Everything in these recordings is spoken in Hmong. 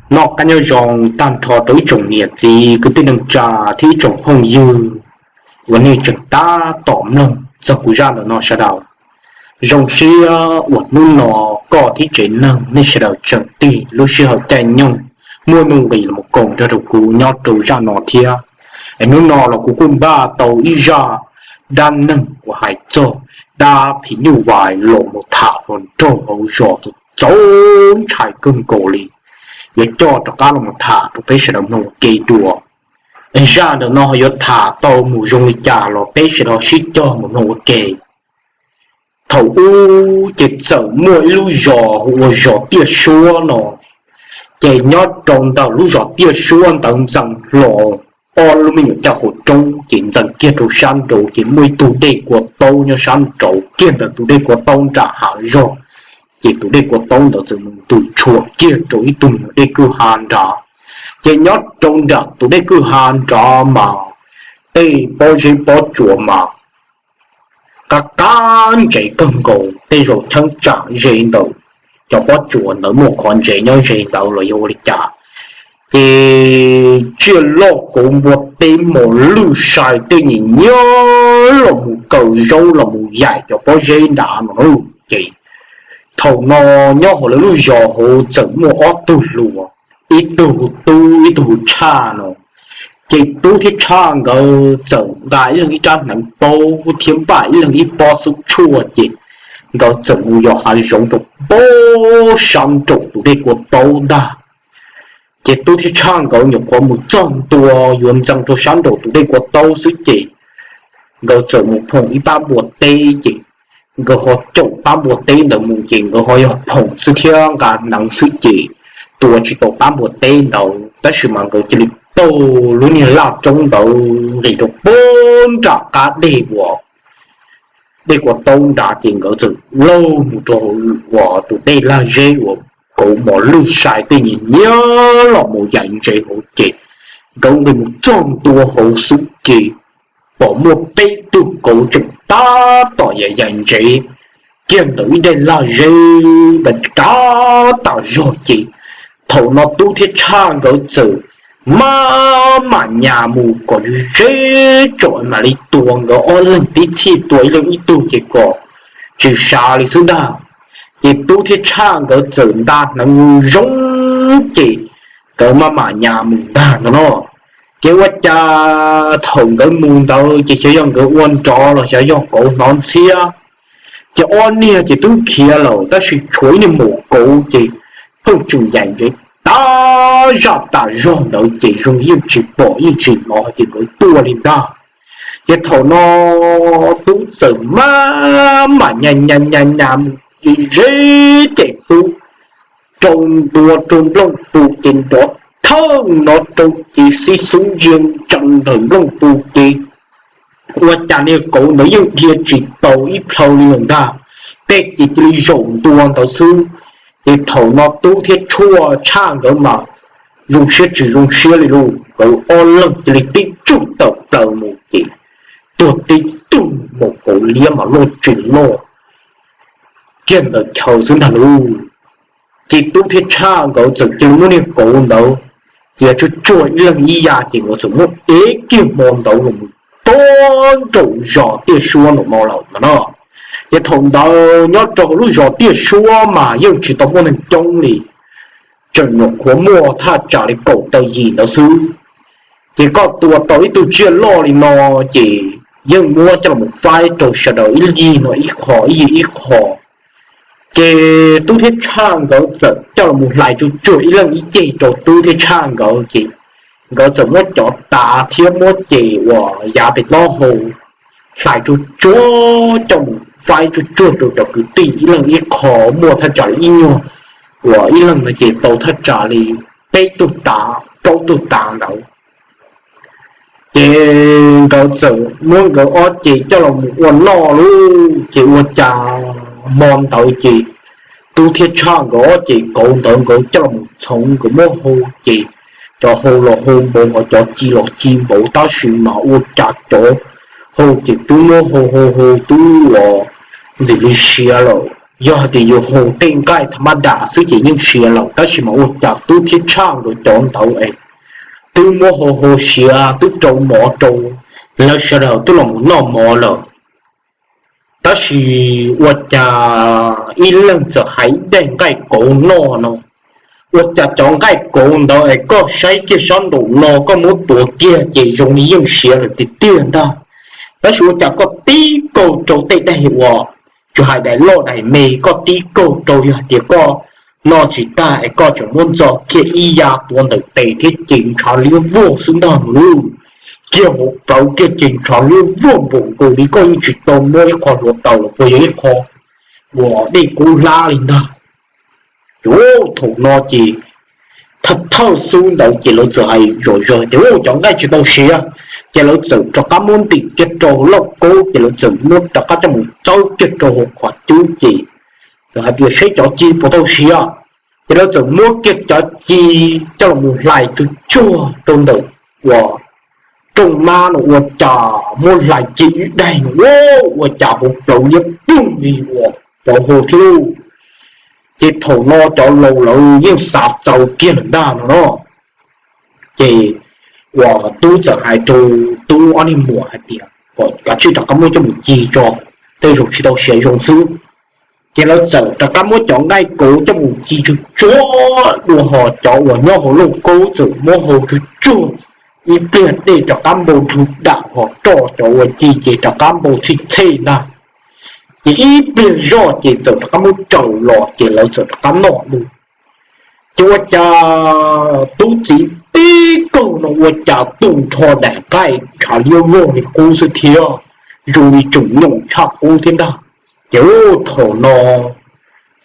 Noj qab nyob zoo tag nrho rau ib tsoom niam txiv kwv tij neej tsa thiab ib tsoom phooj ywg uas nej tseem tab tom mloog txog kuv zaj ntawm no sawv daws. Zoo siab uas hnub no koj thiab tsev neeg nej sawv daws tseem tig lub sij hawm caij nyoog muaj nuj nqis los koom nrog rau kuv nyob rau zaj no thiab. Es hnub no los kuv kuj npaj tau ib zaj dab neeg uas hais txog dab phim nyuj vais los mus tham hluas nraug hauv zos txaus ntshai kawg nkaus li. Yuav coj rov qab los mus tham rau peb sawv daws mloog ua ke dua. Zaj ntawm no yuav tham tau mus zoo li cas los peb sawv daws sib cog mus mloog ua ke. Thaum ub ces txawm muaj ib lub zos hu ua zos Tiaj Suab no. Ces nyob rau ntawm lub zos Tiaj Suab ntawd ntxeev hlo ob lub me nyuam caj qhua roob, ces ntxeev kiag rau sab nraud ces muaj ib tug dej kua taub nyob sab nraud kiag ntawm tus dej kua taub nram hav zog. Ces tus dej kua taub ntawd txawm mus ntws tshuam kiag rau ib tug me nyuam dej kwj ha nrad. Ces nyob rau nram tus dej kwj ha nrad mas tej pob zeb pob tsuas mas qab qab ntsev kawg nkaus, tej zaum cheeb tsam ze ntawm cov pob tsuas ntawd muaj qhov ntsev nyob ze ntawd los yog ua li cas. Ces tsiaj loj kauv npua teb mos lwj sai tej nyiam nyiab los mus kaw zaub los mus yaim cov pob zeb nrad no. Ces thaum no nyob hauv lawv lub zos hauv txawm muaj ob tug hluas, ib tug hu Tub ib tug hu Tshaj no. Ces Tub thiab Tshaj nkawd txawm nqa ib leeg ib rab hneev paub thiab npaj ib leeg ib pob xub tshuaj ces nkawd txawm mus yos hav zoov rau pem sab nraum tus dej kua taub ntag. Ces Tub thiab Tshaj nkawd nyuam qhuav mus txog ntua yuav ntxeev rau sab nraum tus dej kua taub xwb ces nkawd txawm mus phoom ib pab npua teb ces nkawd ho caum pab npua teb ntawd mus ces nkawd ho yog phoom xwb thiab nqa hneev xwb ces tua tsis tau pab npua teb ntawd tab sis mas nkawd cia li taug lub niag laj roob ntawd nqis rau pem nram qab dej uas dej kua taub nrad ces nkawd txawm laug mus rau uas tus dej lag zeb uas kauv mos lwj sai tej nyiam nyiab los mus yaim ntsev hauv ces nkawd nqis mus txog ntua hauv xwb ces pom muaj peb tug kauv tseem tab tom yaim yaim ntsev kiag ntawm ib daim lag zeb dav tas zog ces thaum no Tub thiab Tshaj nkawd txawm maj mam nyas mus kom ze tsom mam li tua nkawd ob leeg tib txhij tua ib leeg ib tug ces kom tsis sav li xwb ntag. Ces Tub thiab Tshaj nkawd txawm nta hneev zoo ces nkawd maj mam nyas mus ntag no no. Ces ua cas thaum nkawd mus ntawd ces xyov yog nkawd ua nrov los xyov yog kauv hnov ntxhiab, ces ob niag ces twb khiav lawm tab sis tshuav ib niag maum kauv ces pheej tseem yaim ntsev tas zaj tas zog ntawd ces zoo yeej tsis pom yeej tsis hnov ces nkawd tuaj li ntag. Ces thaum no Tub txawm maj mam nyas nyas nyas nyas mus ze ze ces Tub rau ntua rau nplooj pu ces nrov thawj no rau ces xib xub ntsia ntsees ntawm nplooj pu ces ua cas niag kauv ntawd yeej dhia tsis tau ib plhaw li lawm ntag, tej ces cia li zaum ntua ntawd xwb. Ces thaum no Tub thiab Tshaj nkawd mas zoo siab tsis zoo siab li lauj, nkawd ob leeg cia li tib tsuj tawm plaws mus ces tuag tib tug, maum kauv liab mas loj tsis loj kiag ntawm chaw xwb ntag lauj. Ces Tub thiab Tshaj nkawd txawm cia li muab niag kauv ntawd txiav tsuag tsuag ib leeg ib yav ces nkawd txawm muab ev kiag hmo ntawd los mus rau nraum zos Tiaj Suab nraum no lawm no. Ces thaum ntawd nyob rau hauv lub zos Tiaj Suab mas yeej tsis tau muaj neeg coob li, tseem nyuam qhuav muaj thaj tsam li kaum tawm yim ntawd xwb. Ces koj tua tau ib tug tsiaj loj li no ces yeej muab coj los faib rau sawv daws ib yig no ib qho ib yig ib qho. Ces Tub thiab Tshaj nkawd txawm coj los hlais tsuag tsuag ib leeg ib ceg rau Tub thiab Tshaj nkawd ces nkawd txawm muab cov tav thiab muab ces uas yav pem taub hau hlais tsuag tsuag coj mus faib tsuag tsuag rau cov kwv tij ib leeg ib qho, muaj thaj tsam li ib nyuag uas ib leeg no ces tau thaj tsam li peb tug tav plaub tug tav ntawd. Ces nkawd txawm muab nkawd ob ceg coj los mus ua noj lauj. Ces ua cas hmo ntawd ces Tub thiab Tshaj nkawd ob ceg kauv ntawd nkawd coj los mus txhoov nkawd muab hau ces cov hau los hau npaum ho cov ci los ci npaum tab sis mas ua cas cov hau ces twb muab hau hau hau twb uas ntxim li siav lawm. Yog hais tias yus hu tej nqaij tham ma das xwb ces yeej siav lawm, tab sis mas ua cas Tub thiab Tshaj nkawd cov ntawd es twb muab hu hu siav twb rau mov rau lawv sawv daws twb los mus noj mov lawm. Tab sis ua cas ib leeg txawm hais ib daim nqaij kauv noj no, ua cas cov nqaij kauv ntawd es koj saib kiag sab nraum no koj muab tuav kiag ces zoo li yeej siav lawm tiag tiag ntag. Tab sis ua cas koj tib kaug rau tej daim uas tsis hais daim loj daim me, koj tib kaug rau yog hais tias koj noj tsis tag es koj tseem muab ntxo kiag ib ya tuav ntawm tes thiab ces ntshav liab vog xwb ntag no lauj. Kiag hauv plawv kiag ces ntshav liab vog npaum nkaus li koj yeej tsis tau muab ib qho hluav taws los puas yog ib qho uas dej kub hlab li ntag. Ces thaum no ces thawj thawj xub ntawd ces lawv txawm hais zom zaws tias cov nqaij tsis tau siav, ces lawv txawm rov qab muab ntim kiag rau lauj kaub ces lawv txawm muab rov qab coj mus txawb kiag rau hauv qhov cub ces txawm hais tias saib cov ci puas tau siav. Ces lawv txawm muab kiag cov ci coj los mus hlais tsuag tsuag rau ntawm uas rooj mab no ua cas muab hlais kiag ib daim no ua cas hauv plawv liab ploog li uas cov hu thiab lauj. Ces thaum no cov laus lawv yeej xav txaus kiag lawm ntag no no. Ces uas Tub txawm hais rau Tub ob niag muam hais tias kom kav tsij rov qab muab coj mus ci tso, tej zaum tsis tau siav zoo xwb. Ces lawv txawm rov qab muab cov nqaij kauv coj mus ci tsuag tsuag dua, ho cov uas nyob hauv lauj kaub txawm muab hau tsuag tsuag, ib pliag dej rov qab npau nrhw dam ho roj, cov uas ci ces rov qab npau txhij txhej ntag. Ces ib pliag zoj ces txawm rov qab muab tsaws los ces lawv txawm rov qab noj dua. Ces ua cas Tub txiv tib kaug no ua cas tu nrho daim nqaij ntshav liab vog li qub xwb thiab, zoo li tseem nyoos tshaj qub thiab ntag. Ces thaum no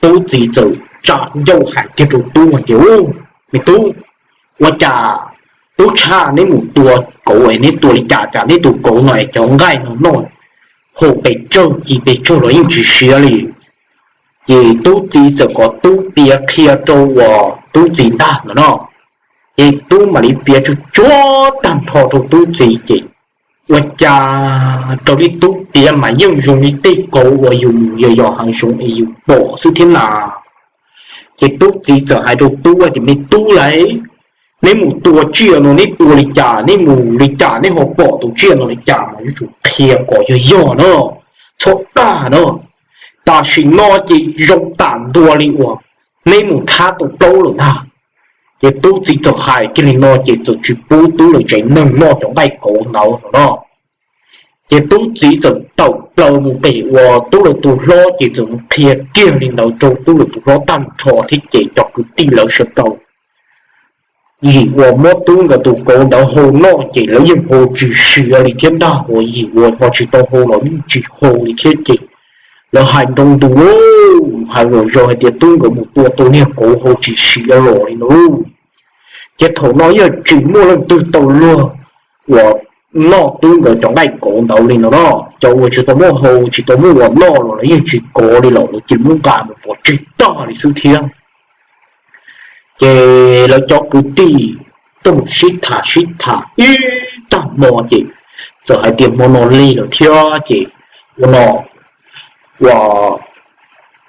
Tub txiv txawm tsa ncauj hais kiag rau Tub hais tias, Me Tub, ua cas Tub Tshaj neb mus tua kauv es neb tua li cas cas neb tus kauv no es cov nqaij no noj hau pes tsawg ci pes tsawg los yeej tsis siav li? Ces Tub txiv txawm kom Tub piav qhia rau uas Tub txiv ntag no no. Ces Tub mam li piav tsuag tsuag tag nrho rau Tub txiv ces ua cas raws li Tub piav mas yeej zoo li tej kauv uas yus mus yos yos hav zoov es yus pom xwb thiab na. Ces Tub txiv txawm hais rau Tub tias, Me Tub lauj, neb mus tua tsiaj no neb tua li cas, neb mus li cas neb ho pom tus tsiaj no li cas mas yuav tsum qhia kom yog yog na, txhob dag na. Tam sim no ces zoo tam ntua li uas neb mus thab tau plaub lawm ntag. Ces Tub txiv txawm hais kiag li no ces txawm tsis pub Tub lawv tsev neeg noj cov nqaij kauv ntawd no no. Ces Tub txiv txawm tawm plaws mus pem uas Tub lawv tus hlob ces txawm mus qhia kiag li ntawd rau Tub lawv tus hlob tag nrho thiab ces cov kwv tij lawv sawv daws yim uas muab Tub nkawd tus kauv ntawd hau noj ces lawv yeej hau tsis siav li thiab ntag, uas yim uas ho tsis tau hau los yeej tsis hau li thiab ces lawv hais nroo ntus lauj, hais zom zaws hais tias Tub nkawd mus tua tau niag kauv hau tsis siav los li no lauj. Ces thaum no yeej tsis muaj leej twg tau luag uas noj Tub nkawd cov nqaij kauv ntawd li no no. Cov uas tsis tau muaj hau tsis tau muaj uas noj los lawv yeej tsis kov li lawm, lawv cia li muab nqa mus pov tseg tag li xwb thiab. Ces lawv cov kwv tij tuaj mus sib tham sib tham ib tag hmo ces txawm hais tias hmo no lig lawm thiab ces ua no, uas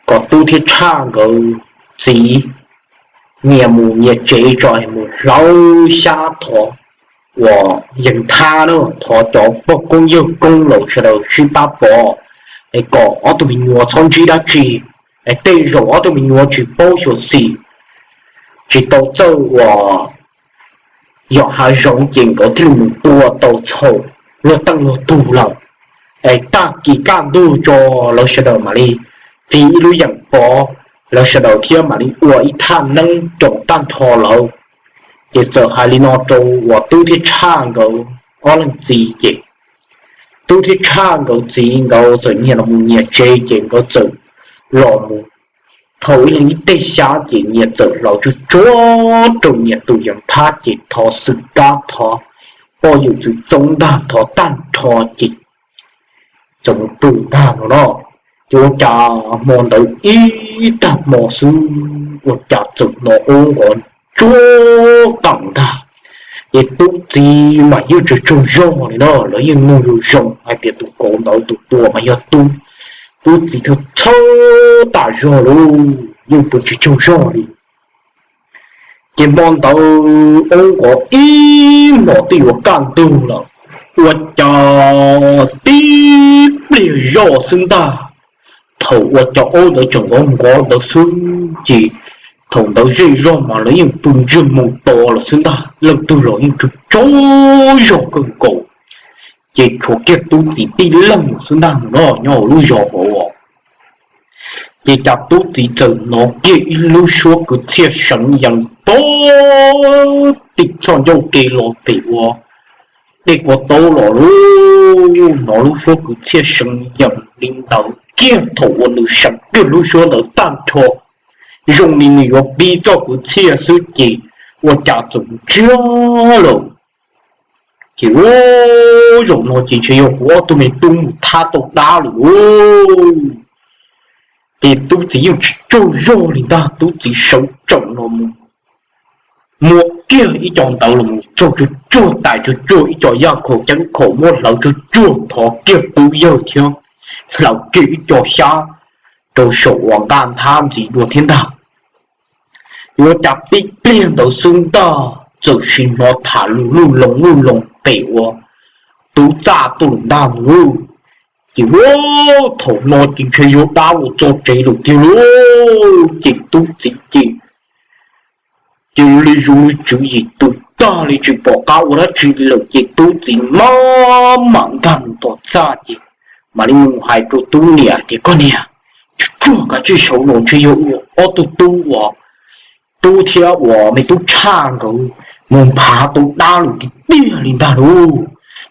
kom Tub thiab Tshaj nkawd txiv nyias mus nyias tsev tso es mus hlawv xyab thov uas yees thab na, thov cov pog koob yawg koob lawv sawv daws sib pab pov es kom ob tug me nyuam txhob ntsib dab tsi, es tej zaum ob tug me nyuam tsis paub xyuam xim, tsis tau txawj uas yos hav zoov ces nkawd thiaj li mus tua tau txhaum luag teej luag tug lawm. Es tag kis kaj ntug tso lawv sawv daws mam li txiv ib lub yeem pov, lawv sawv daws thiab mam li ua ib thaj neeb roos tag nrho lawm. Ces txawm hais li no rau uas Tub thiab Tshaj nkawd ob leeg txiv ces Tub thiab Tshaj nkawd txiv nkawd txawm nyias los mus nyias tsev ces nkawd txawm los mus thau ib leeg ib teg xyab ces nyias txawm hlawv tsuag tsuag rau nyias tus yees thab ces thov xwm kab thov poj yawm txwv txoob ntag thov tag nrho ces txawm mus pw ntag no no. Ces ua cas hmo ntawd ib tag hmo xwb ua cas txawm hnov aub nqov tsuag qees ntag. Ces Tub txiv mas yeej tsaug tsaug zog li no, lawv yeej mloog zoo zoo hais tias tus kauv ntawd tus tua mas yog Tub. Tub txiv txhawj txhawj tas zog lauj, yeej pw tsis tsaug zog li. Ces hmo ntawd oob nqov ib hmos twb yuav kaj ntug lawm, ua cas tib pliag zoj xwb ntag. Thaum ua cas oob ntawd tseem nqov nqov ntawd xwb ces thaum ntawd zej zog mas lawv yeej pw ntsiag moo to lawm xwb ntag, leej twg los yeej tsaug tsaug zog kawg nkaus. Ces tshuav kiag tub txiv tib leeg xwb ntag no nyob hauv lub zos hauv. Ces cas tub txiv txawm hnov kiag ib lub suab kwv txhiaj seev yees pog tim txoj ncauj ke los pem ua dej kua taub los lauj. Hnov lub suab kwv txhiaj seev yees li ntawd kiag thaum uas nws seev kiag lub suab ntawd tag nrho, zoo li nws yuav pib txoj kwv txhiaj xwb ces ua cas txawm ntsiag lawm. Ces ua zaum no ces ntshe yog kuv ob tug me tub mus thab tau dab lawm lauj. Ces tub txiv yeej tsis tsaug zog li ntag, tub txiv sawv tsees los mus muab kiag ib co ntawd los mus txog tsuag tsuag tais tsuag tsuag ib co yaj khaum ceeb khaum, muab hlawv tsuag tsuag thov kiag tub yawg thiab hlawv kiag ib co xyab rau saum uas nqaj nthab ntxiv dua thiab ntag. Yuav cas tib pliag ntawd xwb ntag txawm sim hnov tham lus luj loos luj loos pem ua tub txaj tuaj lawm ntag lauj. Ces ua thaum no ces ntshe yog dab los txog tsev lawm tiag lauj. Ces tub txiv ces cia li zoo li tswv yim tus tag li tsis pom qab ua dab tsi lawm ces tub txiv maj mam nkag mus tom txaj ces mam li mus hais rau tub niam tias, Koj niam, tsuag tsuag kav tsij sawv los, ntshe yog ob tug tub uas tub thiab uas me tub tshaj nkawd mus nphav tau dab lawm tiag tiag li ntag lauj.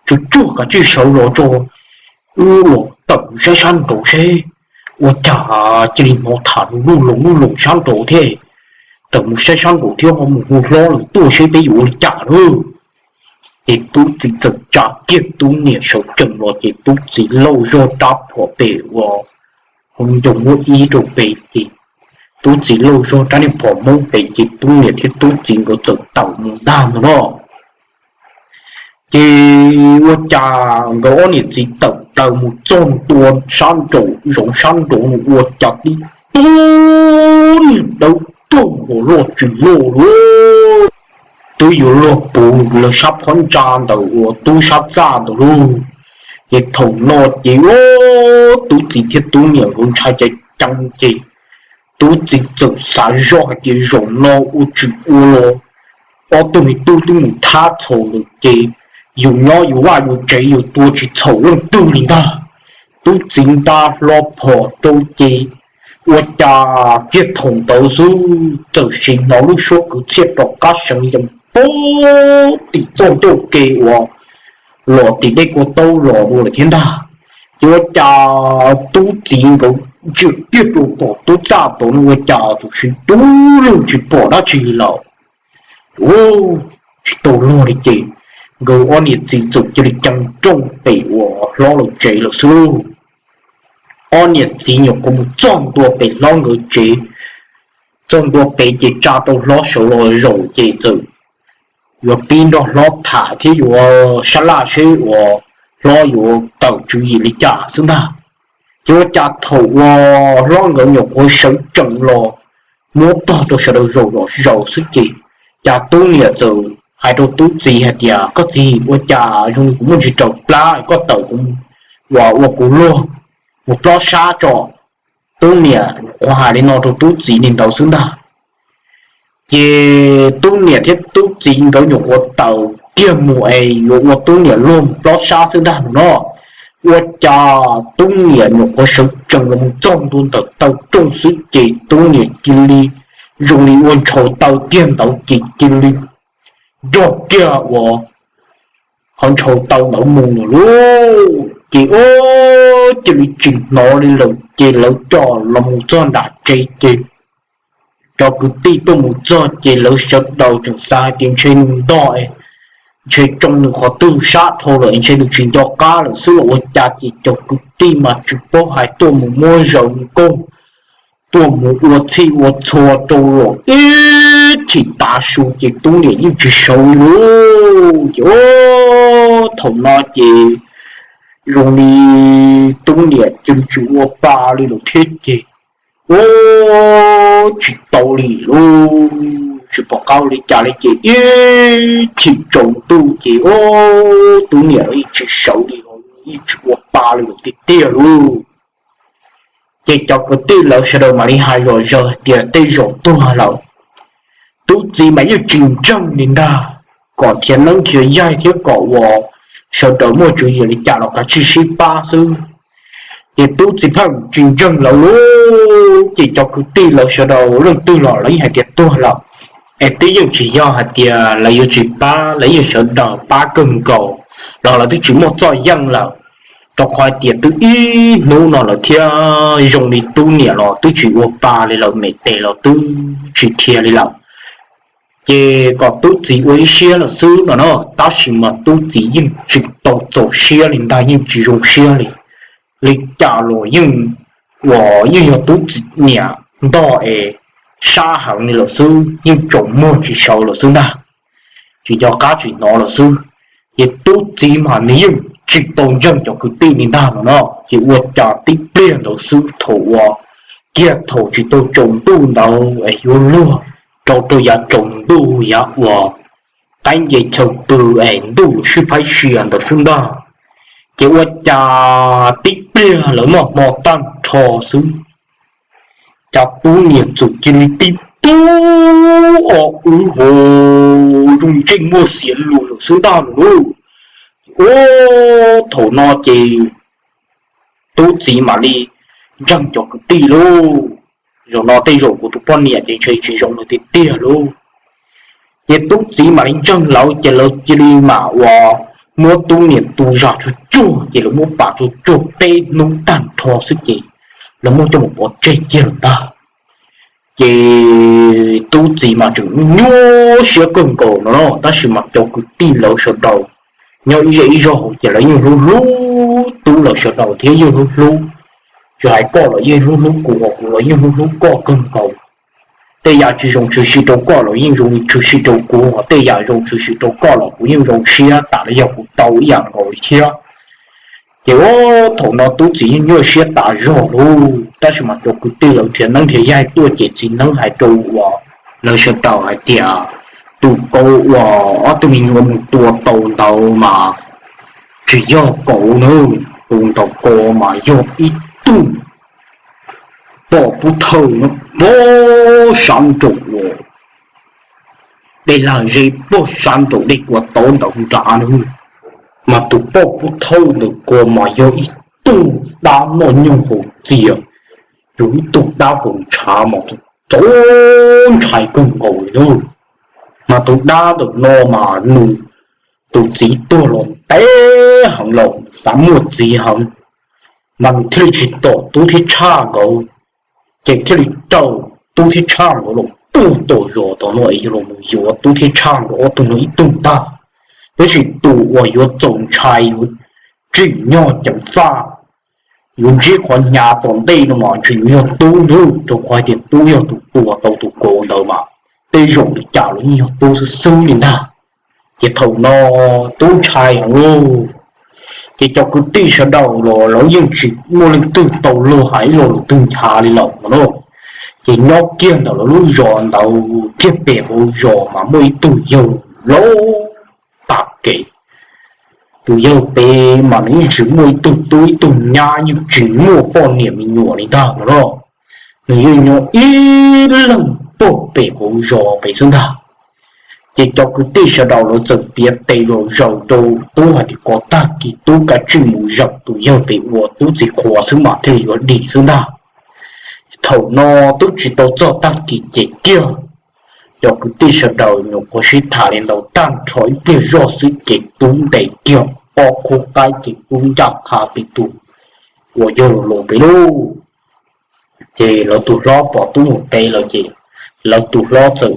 Tsuag tsuag kav tsij sawv los tso, wb los tawm mus saib sab nraud seb. Ua cas cia li hnov tham lus luj loos luj loos sab nraud thiab. Tawm mus saib sab nraud thiab ho mus hu hlob lawm tuaj seb peb yuav ua li cas lauj. Ces tub txiv txawm tsa kiag tub niam sawv tsees los ces tub txiv lauj zog rab phom pem ua hauv ncoo muab ib rau pem ces tub txiv lauj zog rab niag phom hmoob pem ces tub niam thiab tub txiv nkawd txawm tawm mus ntag ntag no. Ces ua cas nkawd ob niam txiv tawm plaws mus txog ntua sab nraum zoov sab nraud ua cas tib tug niag dawb paug hos loj tsis loj lauj, twb yuav luag puv lawv sab phab ntsa ntawm uas tub sab txaj ntawd lauj. Ces thaum no ces tub txiv thiab tub niam nkawd ntshai ceev ceev ces tub txiv txawm xav zoj hais tias zaum no ua tsis ua los ob tug me tub twb mus thab txhaum lawm ces yus nyob yus vaj yus tsev yus tua tsis txhaum leej twg li ntag. Tub txiv nta hlo phom rau ces ua cas kiag thaum ntawd xwb txawm sim hnov lub suab kwv txhiaj rov qab seev yees pog tim txoj ncauj ke uas los tim dej kua taub los dua lawm thiab ntag. Ces ua cas tub txiv nkawd ntsia kiag rau tom tub txaj tod no ua cas txawm sim dub lug tsis pom dab tsi lawm. Tsis tau luag li ces nkawd ob niam txiv txawm cia li cees rooj pem uas hlob lawv tsev lawm xwb lauj. Ob niam txiv nyuam qhuav mus txog ntua pem hlob nkawd tsev, txog ntua pem ces tsa tau hlob sawv los zaum ces txawm yuav pib nrog hlob tham thiab yuav sab laj seb uas hlob yuav tawm tswv yim li cas xwb ntag. Ces ua cas thaum uas hlob nkawd nyuam qhuav sawv tsees los muab tog rau sawv daws zaum zom zaws xwb ces cas tub niam txawm hais rau tub txiv hais tias, Koj txiv, ua cas zoo li kuv muaj ntsis raws plab, koj tawm kuv uas ua kuv luag mus plob sab tso. Tub niam qhuav hais li no rau tub txiv li ntawd xwb ntag. Ces tub niam thiab tub txiv nkawd nyuam qhuav tawm kiag mus es yuav ua tub niam luag mus plob sab xwb ntag no. Ua cas tub niam nyuam qhuav sawv tsees los mus txog ntua ntawm taw rooj xwb ces tub niam cia li zoo li ua ntshaus taw kiag ntawd ces cia li nrog kiag uas qhov ntshaus taw ntawd mus lawm lauj. Ces ua cia li tsis hnov li lawm ces lawv coj los mus txog nram tsev ces cov kwv tij tuaj mus txog ces lawv sawv daws tseem xav hais tias ntshe nws ntog, ntshe tsoo nws qhov twg sab dhau lawm, ntshe nws tsis nco qab lawm xwb los ua cas ces cov kwv tij mas tsis paub hais tuaj mus muab zaws nkauj, tuaj mus ua txhij ua txhua rau los ib chim tav su ces tub niam yeej tsis sawv li lauj. Ces thaum no ces zoo li tub niam cia li tsis ua pa li lawm thiab ces, ua tsis tau li lauj, tsis pom qab ua li cas li ces ib chim tsaus ntuj ces ua tub niam los yeej tsis sawv li, yeej tsis ua pa li lawm tiag tiag lauj. Ces cov kwv tij lawv sawv daws mam li hais zom zaws hais tias tej zaum tuag lawm. Tub txiv mas yeej tsis ntseeg li ntag, kom nrhiav neeb nrhiav yaig thiab kom uas sawv daws muaj tswv yim li cas los kav tsij sib pab xwb. Ces tub txiv pheej tsis ntseeg lawv lauj, ces cov kwv tij lawv sawv daws leej twg los lawv yeej hais tias tuag lawm, es twb yeej tsis yog hais tias lawv yuav tsis pab, lawv yeej sawv daws pab kawg nkaus los lawv twb tsis muaj txoj yeej lawm, rau qhov hais tias twb ib hnub no lawm thiab zoo li tub niam los twb tsis ua pa li lawm, me tes los twb tsis dhia li lawm. Ces kom tub txiv ua ib siab lawm xwb no na, tab sis mas tub txiv yeej tsis tau txaus siab li ntag, yeej tsis zoo siab li. Li cas los yeej, uas yeej yog tub txiv niam ntog es sab heev li lawm xwb, yeej tsaus muag tsis sawv lawm xwb ntag, tsis nco qab tsis hnov lawm xwb. Ces tub txiv mas nws yeej tsis tau ntseeg cov kwv tij li ntag no na, ces ua cas tib pliag ntawd xwb thaum uas kiag thaum tsis tau tsaus ntuj ntawd es yuav luag rau rau yav tsaus ntuj yav uas qaib nce chaw pw es ntuj yuav sib phaib sia ntawd xwb ntag, ces ua cas tib pliag lawv noj hmo tag nrho xwb, cas tub niam txawm cia li tib tug o wb ho zoo ntsej muag xiav lus lawm xwb ntag lauj. Ua thaum no ces tub txiv mam li ntseeg cov kwv tij lauj, zaum no tej zaum kuv tus poj niam ces ntshe tsis zoo li tiag tiag lauj. Ces tub txiv mam li ntseeg lawv ces lawv cia li mam uas muab tub niam tu zam tsuag tsuag, ces lawv muab pam tsuag tsuag peb hnub tag nrho xwb ces lawv muab coj mus pov tseg kiag lawm ntag. Ces tub txiv mas tseem nyuaj siab kawg nkaus no, tab sis mas cov kwv tij lawv sawv daws nyob ib zej ib zog hauv ces lawv yeej hlub hlub tub lawv sawv daws thiab yeej hlub hlub, tsis hais koj los yeej hlub hlub kuv, kuv los yeej hlub hlub koj kawg nkaus. Tej yam tsis zoo tshwm sim rau koj los yeej zoo tshwm sim rau kuv, tej yam zoo tshwm sim rau koj los kuv yeej zoo siab tas li yog kuv tau ib yam nkaus li thiab. Ces ua thaum no tub txiv yeej nyuaj siab tas zog lauj, tab sis mas cov kwv tij lawv nrhiav neeb nrhiav yaig tuaj ces txiv neeb hais rau uas lawv sawv daws hais tias tus kauv uas ob tug me nyuam mus tua tau ntawd mas tsis yog kauv na, tus ntawd ko mas yog ib tug poj pub thawj nyob pog sab nraum uas dej lag zeb pog sab nraum dej kua tauv ntawd nrad na. Mas tus poj pub thawj ntawm ko mas yog ib tug dab noj nyoog haus txias, yog ib tug dab haus ntshav mas txaus ntshai kawg nkaus li na. Mas tus dab ntawm no mas nws tus txiv tuag los ntev heev lawm, xav muaj txiv heev, mas nws thiaj li tsis tom tub thiab tshaj nkawd, ces thiaj li raws tub thiab tshaj nkawd los puag tom zos tom no es yog los mus yuav tub thiab tshaj nkawd ob tug no ib tug ntag. Tab sis tus uas yuav txaus ntshai yuav tsim nyog ceev faj, yuav ntsib qhov hnyav tom ntej no mas ntshe yuav yog tub ntag, rau qhov hais tias tub yog tus tua tau tus kauv ntawd mas tej zaum li cas los yeej yog tub xwb xwb li ntag. Ces thaum no tub ntshai heev lauj, ces cov kwv tij sawv daws los lawv yeej tsis muaj leej twg tau luag hais ib lo lus twg nchav li lawm no. Ces nyob kiag ntawm lawv lub zos ntawd kiag pem hauv zos mas muaj ib tug yawg laus tag kev. Tus yawg pem mas nws yeej tsis muaj ib tug tub ib tug nyab, yeej tsis muaj poj niam me nyuam li ntag no. Nws yeej nyob ib leeg pog pem hauv zos pem xwb ntag. Ces cov kwv tij sawv daws lawv txawm piav tes zom zaws rau tub hais tias kom tag kis tub kav tsij mus zaum tus yawg pem ua tub txiv qhua xwb mas thiaj li yuav dim xwb ntag. Thaum no twb tsis tau txog tag kis ces kiag cov kwv tij sawv daws nyuam qhuav sib tham li ntawd tag nrho ib pliag zoj xwb ces tub ntes kiag ob khub qaib ces tub ncaj qha pem tus uas yawg laus pem lauj. Ces lawv tus hlob pom tub mus pem lawm ces lawv tus hlob txawm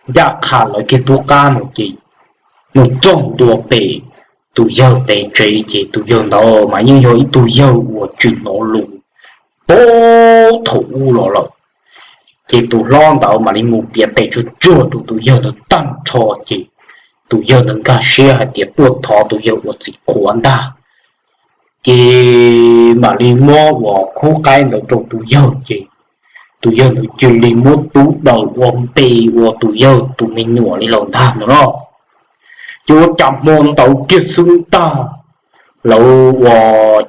ncaj qha lawv kiag tub qab mus ces mus txog ntua pem tus yawg pem tsev ces tus yawg ntawd mas yeej yog ib tug yawg uas tsis hnov lus puag thaum ub los lawm. Ces tus hlob ntawd mam li mus piav tes tsuag tsuag rau tus yawg ntawd tag nrho ces tus yawg ntawd nkag siab hais tias tuaj thov tus yawg ua txiv qhua ntag. Ces mam li muab uas khub qaib ntawd rau tus yawg ces tus yawg ntawd cia li muab tub daws ua npe ua tus yawg tus me nyuam li lawm ntag no no. Ces ua cas hmo ntawd kiag xwb ntag, lawv ua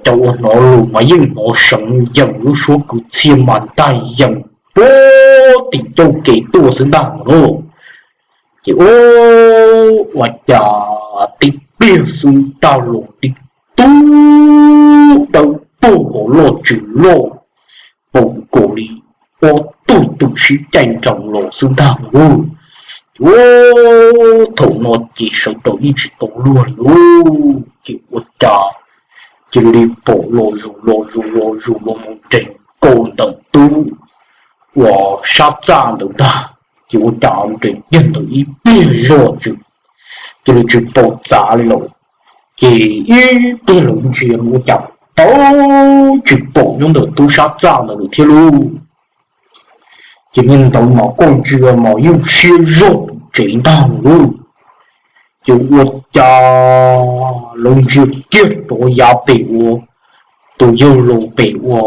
cas ua hnov lus mas yeej hnov seev yees, lub suab kwv txhiaj mas ntag yees puag tim ncauj kev tuaj xwb ntag no. Ces ua cas tib pliag xwb ntag los tib tug dawb paug hauv loj tsis loj, paum nkaus li ob tug twm sib caij nroos los xwb ntag lauj. Ces thaum no ces sawv daws yeej tsis tau luag li lauj. Ces ua cas cia li pom los zus los zus los zus los mus nres nkaus ntawm tub uas sab txaj ntawd ntag. Ces ua cas nres kiag ntawd ib pliag zog tsis, cia li tsis pom txav li lawm. Ces ib pliag lawv ntsia ua cas tau tsis pom nyob ntawm tub sab txaj ntawd lawm thiab lauj. Ces niag ntawd mas koj ntsia mas yeej siab zog pum tsev ntag lauj. Ces ua cas lawv ntsia kiag rov yav pem ua tus yawg laus pem ua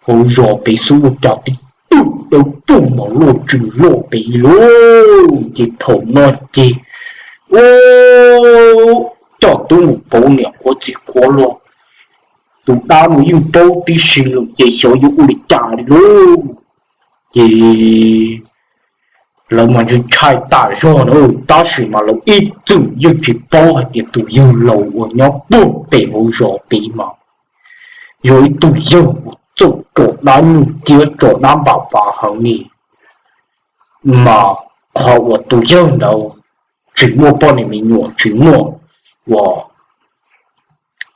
hauv zos pem xwb ua cas tib tug dawb paug mas loj tsis loj pem lauj. Ces thaum no ces ua coj tub mus pauv niam qhuav txiv qhuav los, tus dab no yeej paub tib si lawm ces xyov yuav ua li cas li lauj. Ces lawv mas ntshai ntshai tas zog na, tab sis mas lawv ib txwm yeej tsis paub hais tias tus yawg laus uas nyob puag pem hauv zos pem mas yog ib tug yawg uas txawj tso dab nyuj ciab tso dab npam fav heev li, mas qhov uas tus yawg ntawd tsis muaj poj niam me nyuam tsis muaj uas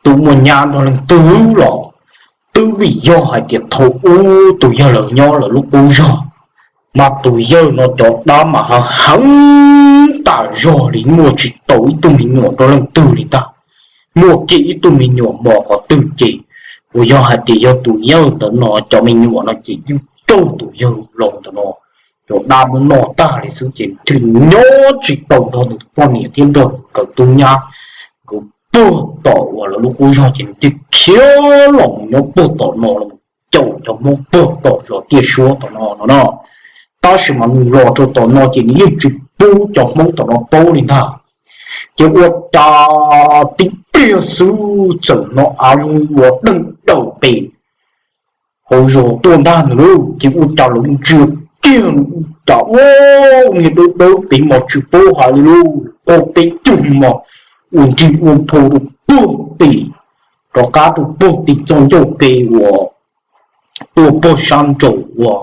tub muaj nyab nrog leej twg los twb vim yog hais tias thaum ub tus yawg laus nyob lawv lub qub zog, mas tus yawg no cov dab mas heev tas zog li, muaj tsis tau ib tug me nyuam nrog leej twg li ntag. Muaj kiag ib tug me nyuam mos qhov twg ces uas yog hais tias yog tus yawg ntawd no cov me nyuam no ces yeej raug tus yawg laus ntawm no cov dab muab noj tag li xwb ces thiaj li nyob tsis tau nrog nws tus poj niam thiab nrog nkawd tub nyab. Nkawd puag tom uas lawv lub qub zog ces nws thiaj khiav los mus nyob puag tom no los caum cov Hmoob puag tom zos Tiaj Suab tom no no no. Tab sis mas nws los rau tom no ces nws yeej tsis pub cov Hmoob tom no paub li ntag. Ces ua cas tib pliag xwb txawm hnov av zoo ua deej daws pem hauv zos tuaj ntag ntag lauj. Ces ua cas lawv ntsia kiag ua cas ua niag dawb dawb pem mas tsis paub hais li lauj, ua peb cug mos ua nrig ua nphau rau puag tim, rov qab rau puag tim txoj ncauj ke uas tuaj puag sab nraum uas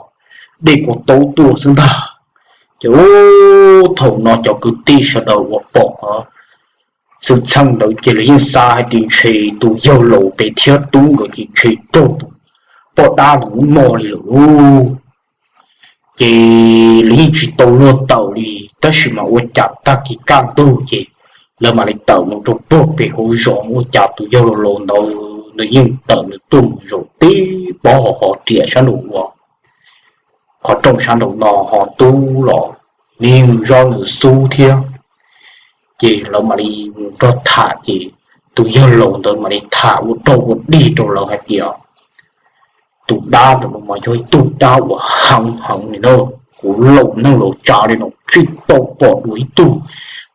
dej Kua Taub tuaj xwb ntag. Ces thaum no cov kwv tij sawv daws uas pom qhov xwm txheej ntawd ces lawv yeej xav hais tias ntshe tus yawg laus pem thiab tub nkawd ces ntshe raug tus poj dab ntawd muab noj li lawm lauj. Ces lawv yeej tsis tau luag tawm li, tab sis mas ua cas tag kis kaj ntug ces lawv mam li tawm mus rau puag pem hauv zos, ua cas tus yawg laus laus ntawd nws yeej tawm nws tuaj mus zaum tib pob hauv hos riam sab nraum uas qhov rooj sab nraum no, ho tub los nws yeej zaub nws xub thiab. Ces lawv mam li mus nrog tham ces tus yawg laus ntawd mam li tham ua rau ua dig rau lawv hais tias tus dab ntawm no mas yog ib tug dab uas heev heev li na, kuv laus neej laus tsav li no tsis tau pom dua ib tug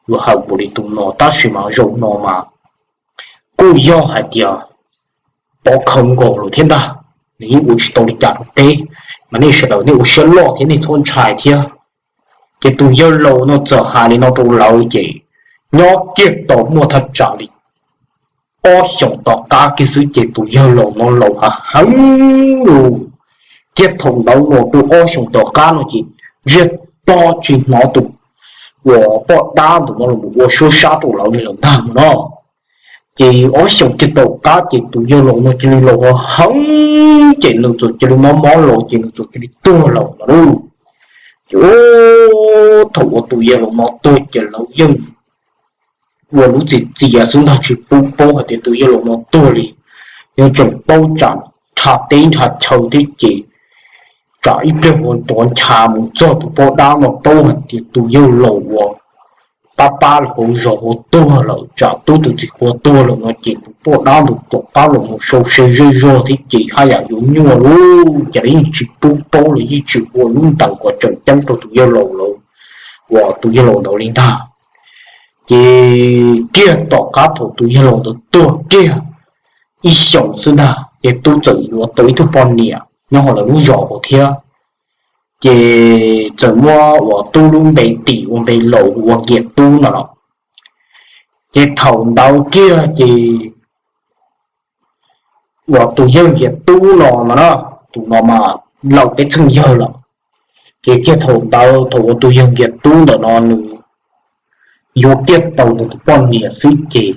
uas heev npaum li tus no, tab sis mas zaum no mas kuj yog hais tias pov khawv nkaus lawm thiab ntag, nws yeej ua tsis tau li cas rau peb, mas nej sawv daws nej ua siab loj thiab nej txhob ntshai thiab. Ces tus yawg laus no txawm hais li no rau lawv ces nyob kiag tau muaj thaj tsam li ob xyoos tom qab kiag xwb ces tus yawg laus no laus hav heev lawm. Kiag thaum ntawd los rau ob xyoos tom qab no ces ntsiag to tsis hnov tus uas poj dab ntawm no los ua suab sab rau lawv li lawm ntag no. Ces ob xyoos kiag tom qab ces tus yawg laus no cia li laus hav heev ces nws txawm cia li mob mob los ces nws txawm cia li tuag lawm no lauj. Ces thaum uas tus yawg laus no tuag ces lawv yeej ua lub txiv txias xwb ntag tsis pub paub hais tias tus yawg laus no tuag li. Yeej tseem paub tsam nrha teb nrha chaw thiab ces tsam ib pliag ua rov ncha mus txog tus poj dab no paub hais tias tus yawg laus uas pab pab hauv zos ua tuag lawm, tsam tub tus txiv qhua tuag lawm no ces tus poj dab ntawd rov qab los mus sau se zej zog thiab ces haj yam yuav nyuaj lawm, ces lawv yeej tsis pub paub, lawv yeej tsis ua lub ntaws kom tseem ceeb rau tus yawg laus lawm, uas tus yawg laus ntawd li ntag. Ces kiag tom qab thaum tus yawg laus ntawd tuag kiag ib xyoos xwb ntag ces Tub txawm yuav tau ib tug poj niam nyob hauv lawv lub zos hauv thiab. Ces txawm muab uas Tub lub npe tis ua npe laus hu ua Nkias Tub no los. Ces thaum ntawd kiag ces uas tus yawg Nkias Tub no no na, tus no mas laus peb txheej yawg lawm. Ces kiag thaum ntawd thaum uas tus yawg Nkias Tub ntawm no nws yuav kiag tau nws tus poj niam xwb ces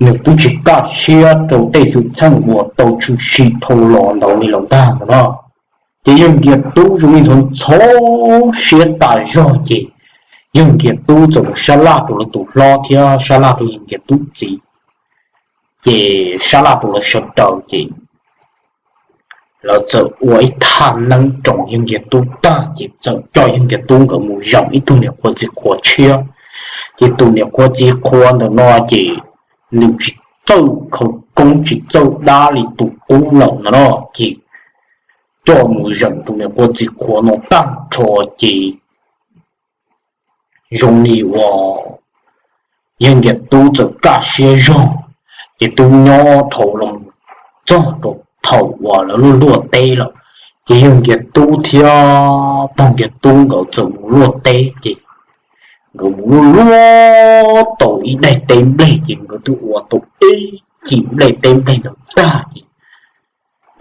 nws twb tsis kaj siab rau tej xwm txheej uas tau tshwm sim dhau los ntawd li lawm ntag no na. Ces yawg Nkias Tub zoo li ntxhov ntxhov siab tas zog ces yawg Nkias Tub txawm mus sab laj rau lawv tus hlob thiab sab laj rau yawg Nkias Tub txiv, ces sab laj rau lawv sawv daws ces lawv txawm ua ib thaj neeb roos yawg Nkias Tub tag ces txawm coj yawg Nkias Tub nkawd mus zeem ib tug niam qhuav txiv qhuav tshiab. Ces tus niam qhuav txiv qhuav ntawm no ces nws tsis txawj khawv koob tsis txawj dab li tus qub lawm no no ces coj mus zeem tus niam qhuav txiv qhuav no tag nrho ces zoo li uas yawg Nkias Tub txawm kaj siab zog, ces twb nyob dhau los txog rau thaum uas lawv luaj luaj teb lawm. Ces yawg Nkias Tub thiab pog Nkias Tub nkawd txawm mus luaj teb ces nkawd mus luaj luaj tau ib daim teb nplej ces nkawd twb ua tau ib cim nplej teb nplej ntawd tag ces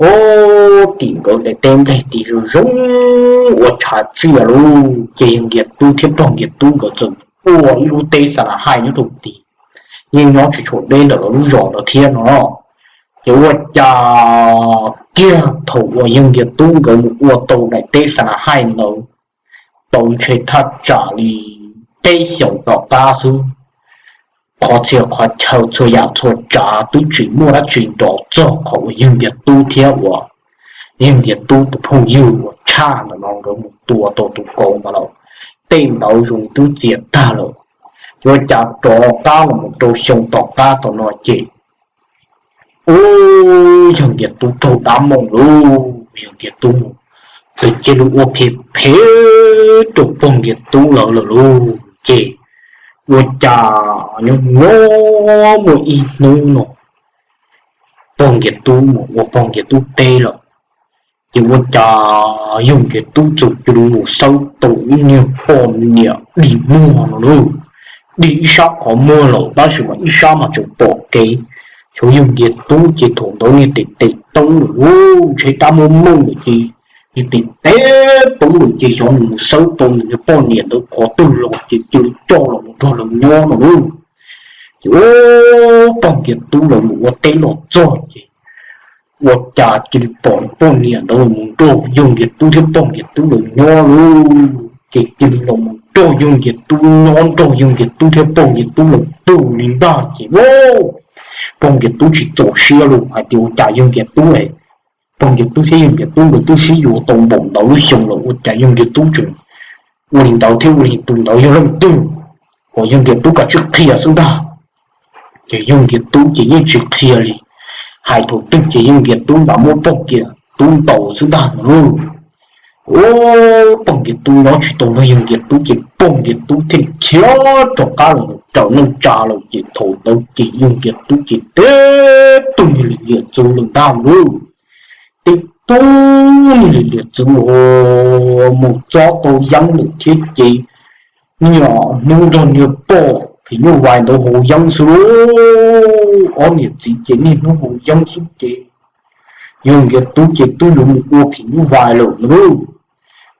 ua tim nkawd daim teb nplej tim zoo zoo ua tshav tsiaj lauj. Ces yawg Nkias Tub thiab pog Nkias Tub nkawd txawm ua ib lub teb xa na haij nyob rau tim, yeej nyob tsis tshua deb ntawm lawv lub zos ntawd thiab no. Ces ua cas kiag thaum uas yawg Nkias Tub nkawd mus ua tau daim teb xa na haij ntawd tau ntshe thaj tsam li peb xyoos tom qab xwb, qhov txhia qhov chaw txhua yam txhua tsav twb tsis muaj dab tsi nrov txog qhov uas yawg Nkias Tub thiab uas yawg Nkias Tub tus phooj ywg uas tshaj ntawm no nkawd mus tua tau tus kauv ntawd lawm. Tej ntawd zoo twb txias tag lawm. Ua cas rov qab los mus rau xyoo tom qab tau no ces ub, yawg Nkias Tub raug dab mooj lauj, yawg Nkias Tub mus, tus cia li ua phem phem rau pog Nkias Tub lawv lawm lauj. Ces ua cas nyob nyob muaj ib hnub no pog Nkias Tub mus ua pog Nkias Tub teb lawm, ces ua cas yawg Nkias Tub txawm cia li mus xawb tau ib niag poj niam dig muag no lauj. Dig ib sab qhov muag lawm tab sis mas ib sab mas tseem pom kev. Xyov yawg Nkias Tub ces thaum ntawd niag tes tes toob lawm lauj, ntshe dab muaj mooj lawm ces niag tes tes toob lawm ces xyov nws mus xawb tau nws niag poj niam ntawd qhov twg los ces cia li coj los mus nrog lawv nyob no lauj. Ces ub, pog Nkias Tub lawv mus ua teb los txog ces ua cas cia li pom poj niam ntawd los mus nrog yawg Nkias Tub thiab pog Nkias Tub lawv nyob lauj. Ces cia li los mus nrog yawg Nkias Tub nyob, nrog yawg Nkias Tub thiab pog Nkias Tub lawv tug li ntag ces ub, pog Nkias Tub tsis txaus siab lauj, hais tias ua cas yawg Nkias Tub, pog Nkias Tub thiab yawg Nkias Tub nkawd twb sib yuav tau npaum ntawd lub xyoo lawm ua cas yawg Nkias Tub tseem ua li ntawd thiab ua li tus ntawd yog leej twg, kom yawg Nkias Tub kav tsij qhia xwb ntag. Ces yawg Nkias Tub ces yeej tsis qhia li, hais thaum twg ces yawg Nkias Tub mam muab pog Nkias Tub ntaus xwb ntag no lauj. Ub, pog Nkias Tub nyob tsis tau nrog yawg Nkias Tub ces pog Nkias Tub thiaj li khiav rov qab los raws neej tsa lawm ces thaum ntawd ces yawg Nkias Tub ces teb tug niag li liam txwv lawm ntag lauj. Teb tug niag li liam txwv mus txob tau yeeb lawm thiab ces niaj hnub nrog niag poj phim nyuj vais ntawd haus yeeb xwb lauj. Ob niam txiv ces niaj hnub haus yeeb xwb ces yawg Nkias Tub ces twb yuav mus ua phim nyuj vais lawm na.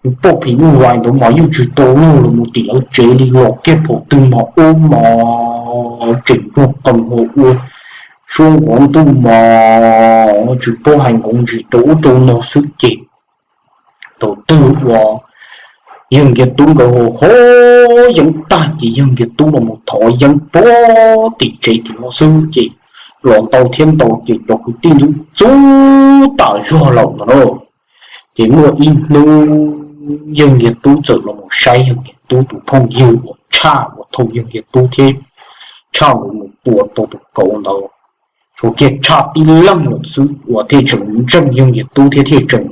Nws poj phim nyuj vais ntawd mas yeej tsis tau luag los mus tim lawv tsev li, los kiag phaum twg mas ub mas tseem nrog qees ho ua suab nqov ntuj mas tsis paub hais nqov ntsis rau ub rau no xwb ces thaum twg uas yawg Nkias Tub nkawd haus haus yeeb tag ces yawg Nkias Tub los mus thov yeeb puag tim tsev tim no xwb ces los ntau thiab ntau ces cov kwv tij ntxub ntxub tas zog lawm no na. Ces muaj ib hnub yawg Nkias Tub txawm los mus saib yawg Nkias Tub tus phooj ywg uas tshaj uas thaum yawg Nkias Tub thiab tshaj nkawd mus tua tau tus kauv ntawd, tshuav kiag Tshaj tib leeg lawm xwb uas thiaj tseem ntseeg yawg Nkias Tub thiab thiaj tseem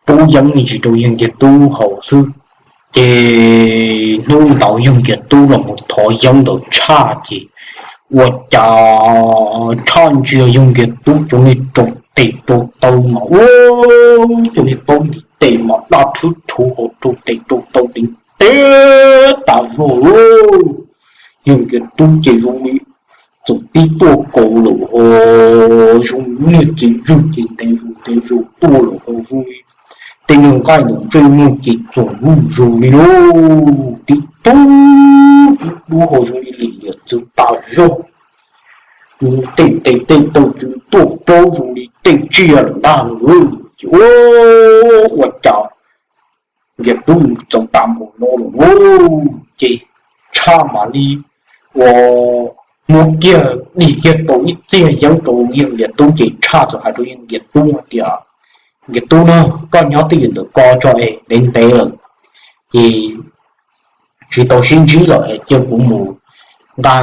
pub yeeb me ntsis rau yawg Nkias Tub haus xwb. Ces hnub ntawd yawg Nkias Tub los mus thov yeeb ntawm Tshaj ces ua cas Tshaj ntsia yawg Nkias Tub cov niag rau tes rau taw mas ua cov niag taub ntiv tes mas daj rhwb rhuv hauv rau tes rau taw ntev ntev tas zog lauj. Yawg Nkias Tub ces zoo li txawm pib tuaj kaus lawm ho zoo li niag txiv zwj ces ntev zus ntev zus tuaj lawm ho zoo li tej nyuag nqaij ntawm ntsej muag ces txoom zuj zus li lauj. Tib tug tib dub ho zoo li lim liam txwv tas zog. Tej tes tej taw txwv tuaj plaub zoo li tej tsiaj lawm ntag lauj. Ces ua ua cas Nkias Tub mus txog tas npaum no lawm lauj, ces Tshaj mam li ua muab kiag dim kiag tau ib txiag yeeb rau yawg Nkias Tub ces Tshaj txawm hais rau yawg Nkias Tub hais tias, Nkias Tub na, koj nyob twj ywm ntawm ko tso es ntev ntev lawm ces tsis tau sib ntsib lawm es cia kuv mus nqa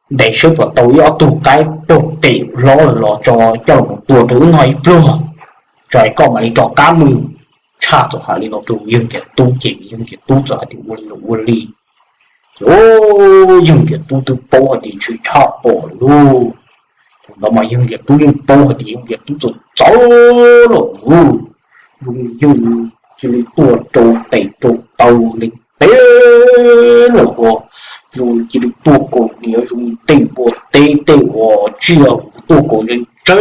ntes saib puas tau ib ob tug qaib pog pem hlob lawm los tso coj los tua rau wb noj ib pluag, tso es koj mam li rov qab mus. Tshaj txawm hais li no rau yawg Nkias Tub ces yawg Nkias Tub txawm hais tias ua li los ua li. Ces yawg Nkias Tub twb paub hais tias ntshe Tshaj pom lawm lauj. Thaum ntawd mas yawg Nkias Tub yeej paub hais tias yawg Nkias Tub txawm txawv lawm lauj. Zoo yawg cia li tuaj rau tes rau taw ntev ntev lawm ho zoo cia li tuaj kaus hniav zoo tej npua teb tej uas tsiaj tuaj kaus ntse ntse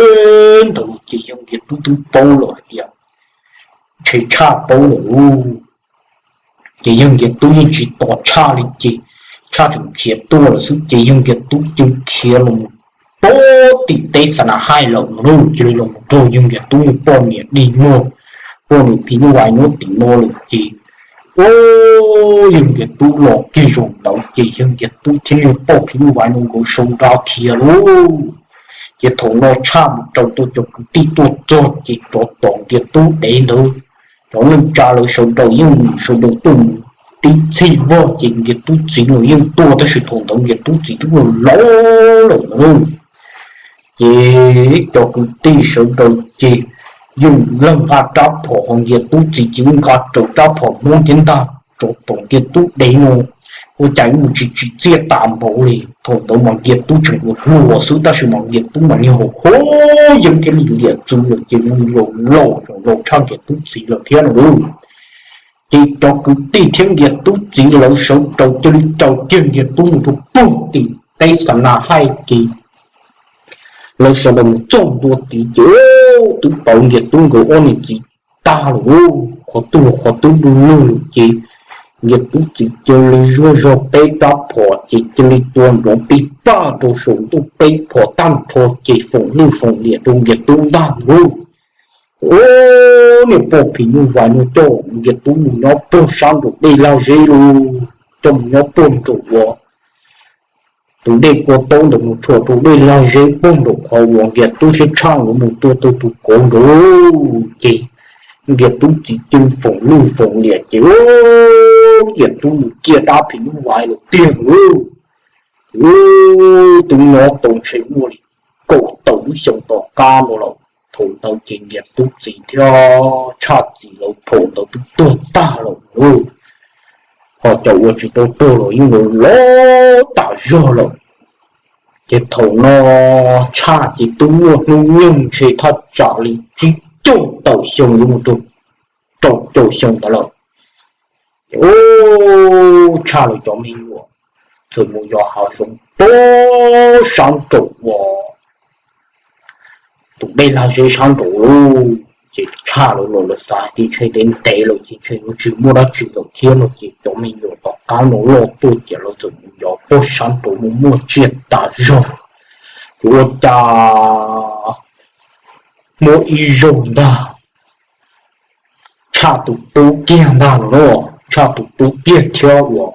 ntawd ces yawg Nkias Tub twb paub lawm hais tias ntshe Tshaj paub lawm lauj. Ces yawg Nkias Tub yeej tsis tos Tshaj li ces Tshaj tseem khiav tuaj lawm xwb ces yawg Nkias Tub cia li khiav los mus pem tim teb Xa Na Haij lawm no lauj. Cia li los mus raug yawg Nkias Tub niag poj niam dig muag, poj niam phim nyuj vais nyob tim no lawm ces ua yawg Nkias Tub los kiag zaum ntawd ces yawg Nkias Tub thiab niag poj phim nyuj vais no nkawd sau nra khiav lauj. Ces thaum no Tshaj mus raws tau cov kwv tij tuaj txog ces rov tom Nkias Tub dev ntawd. Cov neej tsa lawv sawv daws yeej sawv daws tuaj mus tib txhij vog ces Nkias Tub txiv los yeej tuaj tab sis thaum ntawd Nkias Tub txiv twb laus lawm na. Ces cov kwv tij sawv daws ces yeej leej nqa rab phom ho Nkias Tub txiv ces yeej nqa raws rab phom Hmoob thiab ntag rov tom Nkias Tub dev no. Ua cas mus tsis tsim txiaj tas npaum li. Thaum ntawd mas Nkias Tub tseem ua hluas xwb tab sis mas Nkias Tub mas niag hau hau yeeb thiab lim liam txwv lawm ces mus laus laus tseem laus tshaj Nkias Tub txiv lawm thiab no lauj. Ces cov kwv tij thiab Nkias Tub txiv lawv sawv daws cia li raws kiag Nkias Tub mus rau puag tim teb Xa Na Haij ces lawv sawv daws mus txog ntua tid ces twb pom Nkias Tub nkawd ob niam txiv tag lawm lauj. Qhov twg los qhov twb du lug lawm ces Nkias Tub txiv cia li zuaj zog peb rab phom ces cia li tua nrov pij paj rau saum ntuj peb phom tag nrho ces foom lwj foom liam rau Nkias Tub ntag lauj. Ua niag poj phim nyuj vais no coj Nkias Tub mus nyob puag sab nraum dej lag zeb lauj, coj mus nyob puag nraum uas tus dej kua taub ntawd mus tshua rau dej lag zeb puag nraum qhov uas Nkias Tub thiab Tshaj nkawd mus tua tau tus kauv nraud. Ces Nkias Tub txiv cia li foom lwj foom liam ces Nkias Tub mus ciaj dab phim nyuj vais lawm tiag lauj. Ces twb nyob tau ntshe muaj li kaum tawm lub xyoo tom qab no lawm. Thaum ntawd ces Nkias Tub txiv thiab Tshaj txiv lawv phaum ntawd twb tuag tag lawm lauj. Ho cov uas tsis tau tuag los yeej laus laus tas zog lawm. Ces thaum no Tshaj ces twb muaj hnub nyoog ntshe thaj tsam li tsib caug tawm xyoo yuav mus rau rau caum xyoo ntawd lawm. Ces Tshaj lawv cov me nyuam txawm mus yos hav zoov puag sab nraum uas tus dej lag zeb sab nraud lauj. Ces Tshaj lawv los lawv xav tias ntshe ntev ntev lawm ces ntshe yuav tsis muaj dab tsi lawm thiab no ces cov me nyuam tom qab no loj tuaj ces lawv txawm mus yos puag sab nraud mus muaj tsiaj tas zog. Ces ua cas muaj ib zaug ntag Tshaj tus tub kiag ntag no, Tshaj tus tub kiag thiab uas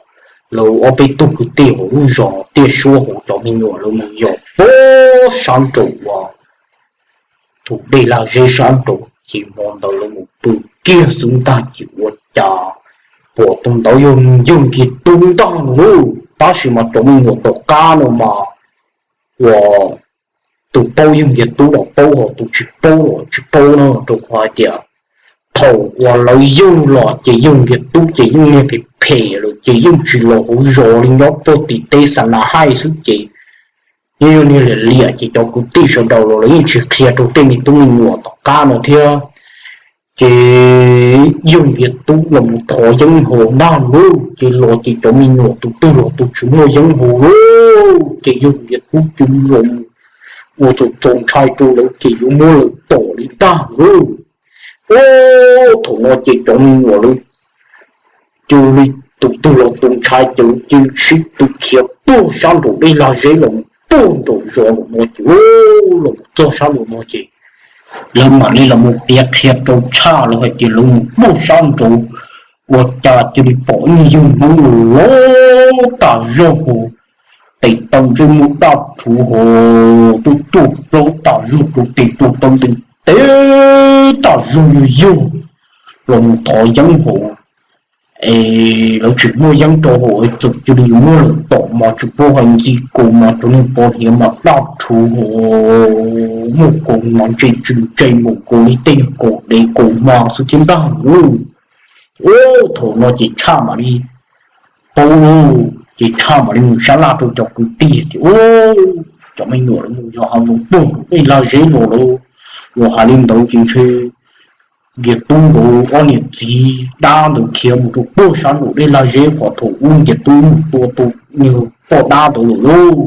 lawv ob peb tug kwv tij hauv lub zos Tiaj Suab hauv cov me nyuam lawv mus yos puag sab nraum uas tus dej lag zeb sab nraud ces hmo ntawd lawv mus pw kiag xwb ntag ces ua cas pom tus ntawd yog yawg Nkias Tub ntag no lauj. Tab sis mas cov me nyuam tom qab no mas uas tus paub yog Nkiag Tub los paub, ho tus tsis paub los tsis paub no, rau qhov hais tias thaum uas lawv yug los ces yog Nkiag Tub ces yeej niag phem phem lawm ces yeej tsis los hauv zos li, nyob puag tim teb xa na haij xwb ces yeej yog niag liam liam ces cov kwv tij sawv daws los lawv yeej tsis qhia rau tej me tub me nyuam tom qab no thiab. Ces yog Nkiag Tub los mus thov yeeb haus ntag lauj, ces los ces cov me nyuam tus twg los tus tsis muaj yeeb haus lauj, ces yog Nkiag Tub cia li los ua txaus txaus ntshai rau lawv ces yuav muab lawv tom li ntag lauj. Ua thaum no ces cov me nyuam lawv cia li tus twg los tus ntshai ces lawv cia li sib tw khiav puag sab nraum dej lag zeb los puag nraum zos lawm no ces, los txog sab nraum no ces lawv mam li los mus piav qhia rau Tshaj lawv hais tias lawv mus puag sab nraud ua cas cia li pom ib yug Hmoob los tas zog hos, tes taw ntsej muag daj rhuv hos, tuaj tuaj plaub tas zog, rau tes tuaj taw ntees teb tas zog, yug yug los mus thov yeeb hos, es lawv tsis muaj yeeb rau hos, txawm cia li yuav muab lawv tom mas tsis paub hais ntxi kaus mas cov niag pov hniav mas daj rhuv hos, muaj kaus mas ntse tsw ntse npaum nkaus li tej niag kaus dev kaus hma xwb thiab ntag lauj. Ua thaum no ces Tshaj mam li paub lauj, ces Tshaj mam li mus sab laj rau cov kwv tij tias, Ub, cov me nyuam lawv mus yos hav zoov puag nraum dej lag zeb los lawm, los hais li ntawd ces ntshe Nkiag Tub nkawd ob niam txiv dab ntawd khiav mus rau puag sab nraum dej lag zeb qhov thaum ub Nkiag Tub mus tua tus niag poj dab ntawd lawm lauj.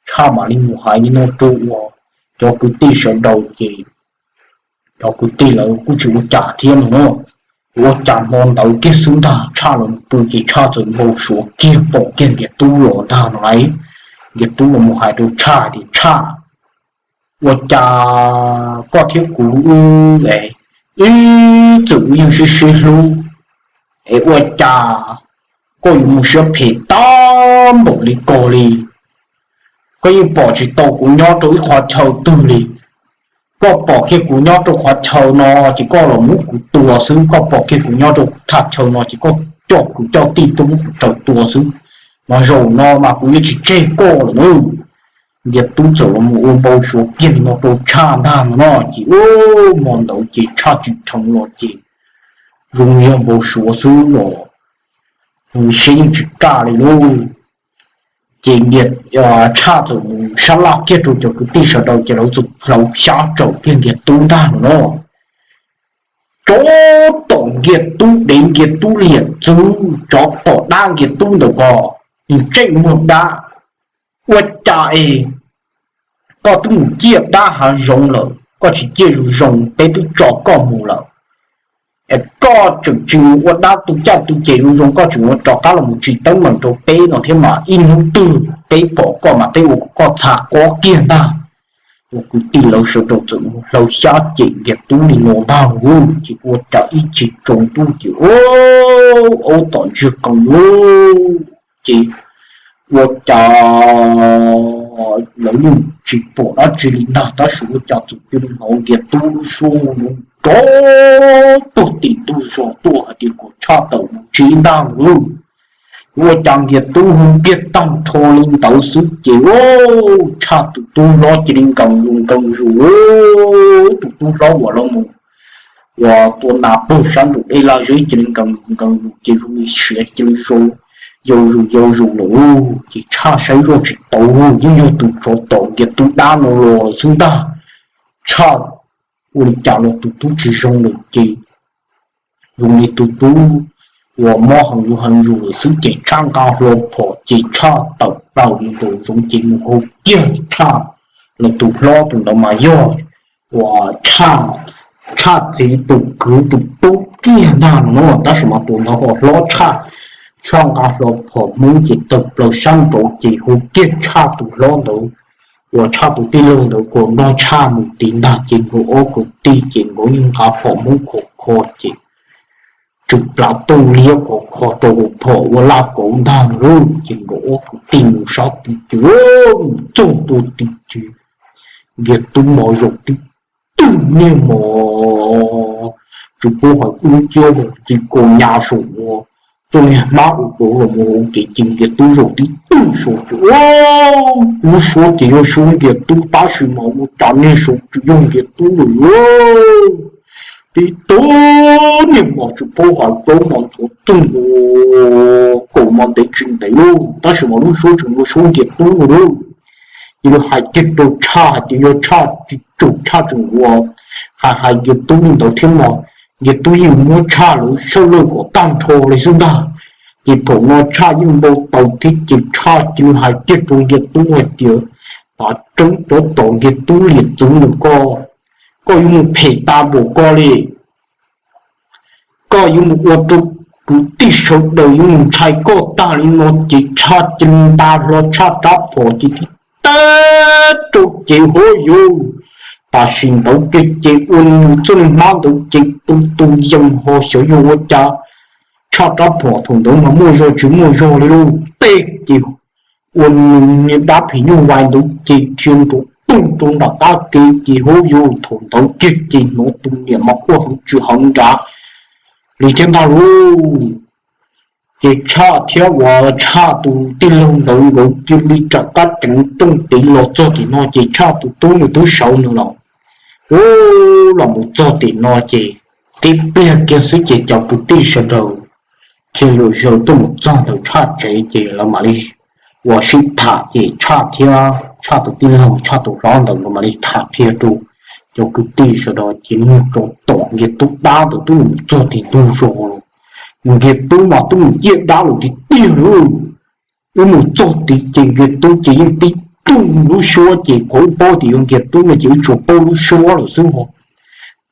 Tshaj mam li mus hais li no rau uas cov kwv tij sawv daws ces cov kwv tij lawv kuj tsis ua cas thiab no na. Ua cas hmo ntawd kiag xwb ntag Tshaj los pw ces Tshaj txawm npau suav kiag pom kiag Nkiag Tub los ntag no lauj. Nkiag Tub los mus hais rau Tshaj tias, Tshaj, ua cas koj thiab kuv wb, wb txawm wb yeej sib sib hlub, es ua cas koj yuav mus siab phem tag npaum li ko li? Koj yeej pom tsis tau kuv nyob rau ib qhov chaw twg li. Koj pom kiag kuv nyob rau qhov chaw no ces koj los muab kuv tua xwb, koj pom kiag kuv nyob rau thaj chaw no ces koj coj kwv coj tij tuaj muab kuv raws tua xwb. Mas zaum no mas kuv yuav tsis tseg koj lawm na. Nkiag Tub txawm los mus ua npau suav kiag li no rau Tshaj ntag no no ces, ub, hmo ntawd ces Tshaj tsis dheev los ces zoo yog npau suav xwb los, zoo siab yeej tsis kaj li lauj. Ces Nkiag, Tshaj txawm mus sab laj kiag rau cov kwv tij sawv daws ces lawv txawm hlawv xyab tsaum kiag Nkiag Tub ntag no no. Tsov tom Nkiag Tub dev Nkiag Tub liam txwv, tsov tom dab Nkiag Tub ntawm ko, ntsej muag dab. Ua cas es koj twb mus ciaj dab hav zoov lawm, koj tsis ciaj zoo zoo, peb twb tso koj mus lawm, es koj tseem tsis mus ua dab tu caj tu ces zoo zoo, koj tseem ua rov qab los mus tsis teeb meem rau peb no thiab mas ib hnub twg peb pom koj mas peb ua kom koj txha qob kiag ntag. Ua kwv tij lawv sawv daws txawm mus hlawv xyab cem Nkiag Tub li no ntag lauj, ces ua cas ib tsig tsaus ntuj ces ub, aub tom ntsiag qees lauj, ces ua cas lawv yeej tsis pom dab tsi li ntag, tab sis ua cas txawm cia li hnov Nkiag Tub lub suab nrov puag tim ntug zos tuaj hais tias kom Tshaj tawm mus ntsib ntag lauj. Ua cas Nkiag Tub hu kiag tag nrho li ntawd xwb ces Tshaj tus tub hlob cia li nkees zus nkees zus, tus tub hlob uas los mus uas tua nas puag sab nraum dej laj zeb cia li nkees zus nkees zus ces zoo li siav cia li yau zus yau zus lawm. Ces Tshaj saib zoj tsis tau, yeej yog tus tsov tom Nkiag Tub dab no los lawm xwb ntag. Tshaj ua li cas los tus tub tsis zoo lawm ces zoo li tus tub uas mob heev zus heev zus lawm xwb ces Tshaj nqa hlo phom ces Tshaj tawm plaws mus nraum zoov ces mus hu kiag Tshaj los tus hlob tus ntawd mas yog uas Tshaj txiv tus kwv tus tub kiag ntag no na, tab sis mas tus ntawd ho hlob Tshaj. Tshaj nqa hlo phom Hmoob ces tawm plaws sab nraud ces hu kiag Tshaj tus hlob ntawd uas Tshaj tus tij laug ntawd kom nrog Tshaj mus tid ntag ces nkawd ob kwv tij ces nkawd yeej nqa phom Hmoob khov kho ces tsw plav tuj liab khov kho rau hauv phom ua laj kauv ntag lauj. Ces nkawd ob kwv tij mus sab tid ces mus txog ntua tid ces Nkiag Tub mos zaum tib tug niag mos tsis paub hais ub ciab mus txiv kaus nyas saum ua Txoj niag hmab ua rau los mus ua ke ces Nkias Tub zaum tib tug saud ces lub suab ces yog suab Nkias Tub tab sis mas ua cas niag saud tsis yog Nkias Tub lawm. Tib tug niag mos tsis paub hais plaub mos ntxuav txuj nkaus, kaum mos ntev tsis ntev lauj, tab sis mas lub suab tseem ua suab Nkias Tub lauj. Ces lawv hais kiag rau Tshaj hais tias yog Tshaj tsis tsum Tshaj tseem ua hais hais Nkias Tub li ntawd thiab mas Nkias Tub yeej muab Tshaj lawv sawv lawj kom tag nrho li xwb ntag. Ces thaum no Tshaj yeej npau taws thiab ces Tshaj cia li hais kiag rau Nkias Tub hais tias, Tav tseeb cov tom Nkias Tub liam txwv ntawm koj, koj yuav mus phem tas npaum ko li. Koj yuav mus ua rau kwv tij sawv daws yuav mus ntshai koj tag li no. Ces Tshaj cia li nta hlo Tshaj rab phom ces tib teg rau ces hov yus, tam sim ntawd kiag ces ua nws txoj niag hmab ntawd ces tu tu yees ho xyov yog ua cas Tshaj rab phom thaum ntawd mas muaj zog tsis muaj zog li lauj, teg ces ua nws niag dab phim nyuj vais ntawd ces dhia nrov toog rau nram qab kev ces hov yus, thaum ntawd kiag ces hnov tus niam mas quaj heev tsis heev nrad li thiab ntag lauj. Ces Tshaj thiab uas Tshaj tus tij laug ntawd nkawd cia li rov qab ceev rooj tiv los txog tim no ces Tshaj tus tub nws twb sawv nws los, ub, los mus txog tim no ces tib pliag kiag xwb ces cov kwv tij sawv daws thiaj zaum zaws tuaj mus txog ntawm Tshaj tsev ces lawv mam li uas sib tham ces Tshaj thiab Tshaj tus tij laug Tshaj tus hlob ntawd nkawd mam li tham qhia rau cov kwv tij sawv daws ces niag tsov tom Nkias Tub dab ntawd twb mus txog tim ntug zos lawm. Nkias Tub mas twb mus ciaj dab lawm tiag tiag lauj. Wb mus txog tid ces Nkias Tub ces yeej tib tug lub suab ces qhov wb paub tias yog Nkias Tub no ces wb tsuas paub lub suab lawm xwb ho.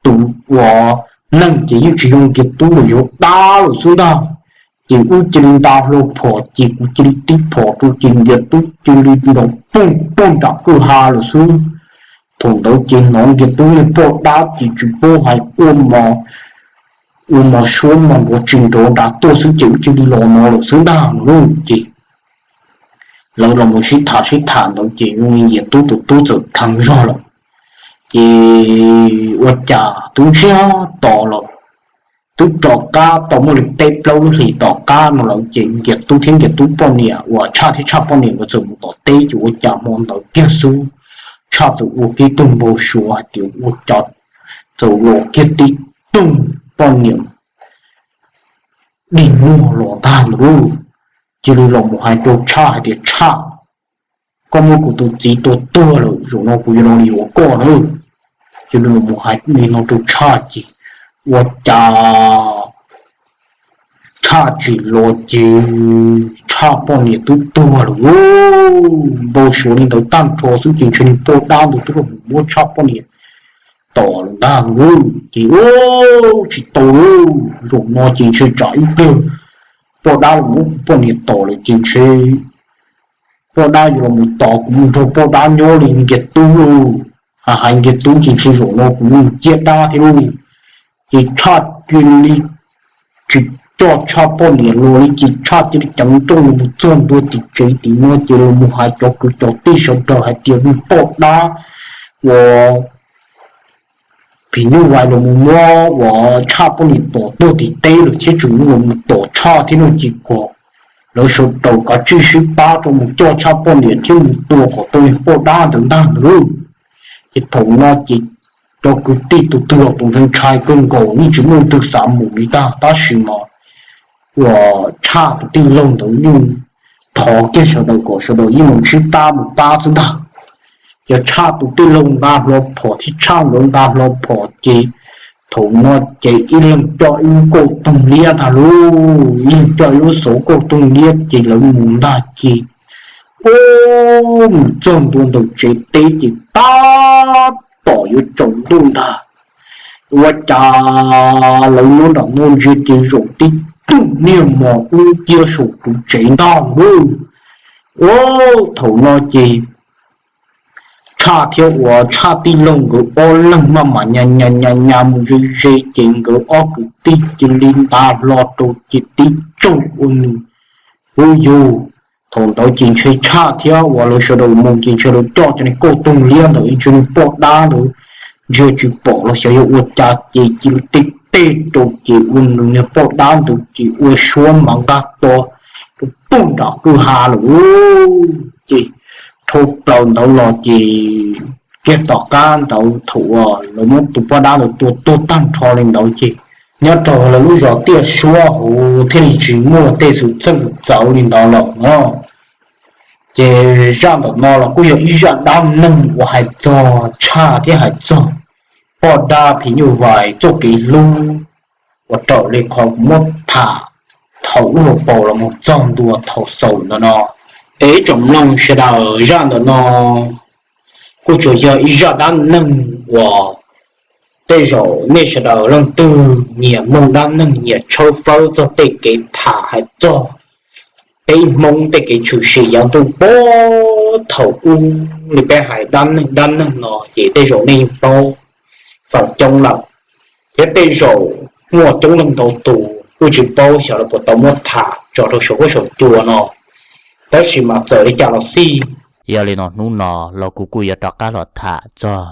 Tus uas neeg ces yeej tsis yog Nkias Tub lawm, yog dab lawm xwb ntag. Ces wb cia li nta hlo phom ces kuv cia li tib phom rau ces Nkias Tub cia li nrov poog poog nram kwj ha lawm xwb. Thaum ntawd ces hnov Nkias Tub niag poj dab ces tsis paub hais ua mos, ua mos suab mos nrov tsis nrov nrad tuaj xwb ces wb cia li los no lawm xwb ntag no lauj. Ces lawv los mus sib tham sib tham ntawd ces Nkias Tub tus tub txawm kheev zog lawm. Ces ua cas twb ntsiag to los, twb rov qab tau muaj li peb plaub lub hlis tom qab no lawm ces Nkias Tub thiab Nkias Tub poj niam uas Tshaj thiab Tshaj poj niam nkawd txawm mus tom teb ces ua cas hmo ntawd kiag xwb Tshaj txawm ua kiag tug npau suav hais tias ua cas txawm los kiag tib tug poj niam dig muag los ntag ntawd lauj. Cia li los mus hais rau Tshaj hais tias Tshaj, koj muab kuv tus txiv tua tuag lawm, zaum no kuv yuav los yuav koj na. Cia li los mus hais li no rau Tshaj ces ua cas Tshaj tsim los ces Tshaj poj niam twb tuag lawm lauj. Npau suav li ntawd tag nrho xwb ces ntshe niag poj dab ntawd twb los mus muab Tshaj poj niam tom lawm ntag lauj. Ces ua tsis tau lauj, zaum no ces ntshe tsam ib pliag poj dab los muab kuv poj niam tom lawm ces ntshe poj dab yuav los mus tos kuv mus nrog poj dab nyob li Nkias Tub lauj. Hais hais Nkias Tub ces ntshe zaum no kuv mus ciaj dab thiab lauj. Ces Tshaj cia li tsis coj Tshaj poj niam los li ces Tshaj cia li ceev nrooj los mus txog ntua tim tsev tim no ces los mus hais cov kwv cov tij sawv daws hais tias niag poj dab uas phim nyuj vais los mus muab uas Tshaj poj niam tom tuag tim teb lawm thiab tseem los mus tom Tshaj thiab no ces kom lawv sawv daws kav tsij sib pab rau mus coj Tshaj poj niam thiab mus tua kom tau niag poj dab ntawd ntag ntag lauj. Ces thaum no ces cov kwv tij tus twg los tus ntshai ntshai kawg nkaus yeej tsis muaj leej twg xav mus li ntag tab sis mas uas Tshaj tus tij laug ntawd yeej thov kiag sawv daws kom sawv daws yeej mus sib pab mus pab xwb ntag. Ces Tshaj tus tij laug nqa hlo phom thiab Tshaj nkawd nqa hlo phom ces thaum no ces ib leeg coj ib lub kauj toog liab ntag lauj, ib leeg coj ib lub xauv kauj toog liab ces lawv mus ntag ces ua mus txog ntua ntawm tsev teb ces tab tom yuav tsaus ntuj ntag. Ua cas lawv nyob nram no ntsia ces zaum tib tug niag mos ub ciab saum tus tsev ntag lauj. Ua thaum no ces Tshaj thiab uas Tshaj tij laug nkawd ob leeg maj mam nyas nyas nyas nyas mus ze ze ces nkawd ob kwv tij cia li nta hlo rau ces tib tsaug ua nws ub yug. Thaum ntawd ces ntshe Tshaj thiab uas lawv sawv daws mus ces ntshe lawv coj cov niag kauj toog liab ntawd ntshe niag poj dab ntawd ntsia tsis pom los xyov yog ua cas ces cia li tib teb rau ces ua nws niag poj dab ntawd ces ua suab mas nqaj to rau pug nram kwj ha lawm. Ces dhau plaws ntawd los ces kiag tom qab ntawd thaum uas lawv muab tus poj dab ntawd tua tuag tag nrho li ntawd ces nyob rau lawv lub zos Tiaj Suab hauv thiaj li tsis muaj tej xwm txheej txawv li ntawd lawm no. Ces zaj ntawm no los kuj yog ib zaj dab neeg uas hais txog tshaj thiab hais txog poj dab phim nyuj vais txoj kev hlub uas raws li qhov kuv muab tham thaum lub hauv paus los mus txog ntua thaum xaus ntawm no. Es ib tsoom mloog sawv daws, zaj ntawm no kuj tsuas yog ib zaj dab neeg uas tej zaum nej sawv daws leej twg nyiam mloog dab neeg nyiam tshawb fawb txog tej kev tham hais txog peb Hmoob tej kev tshwm sim yav ntuj puag thaum ub li peb hais dab neeg dab neeg no ces tej zaum nej yeej paub feem coob lawm, thiab tej zaum muaj coob leej ntau tus kuj tsis paub xyov lawv puas tau muab tham tso rau saum huab saum cua no. Tab sis mas txawm li cas los xij, yog li no hnub no los kuv kuj yuav rov qab los tham txog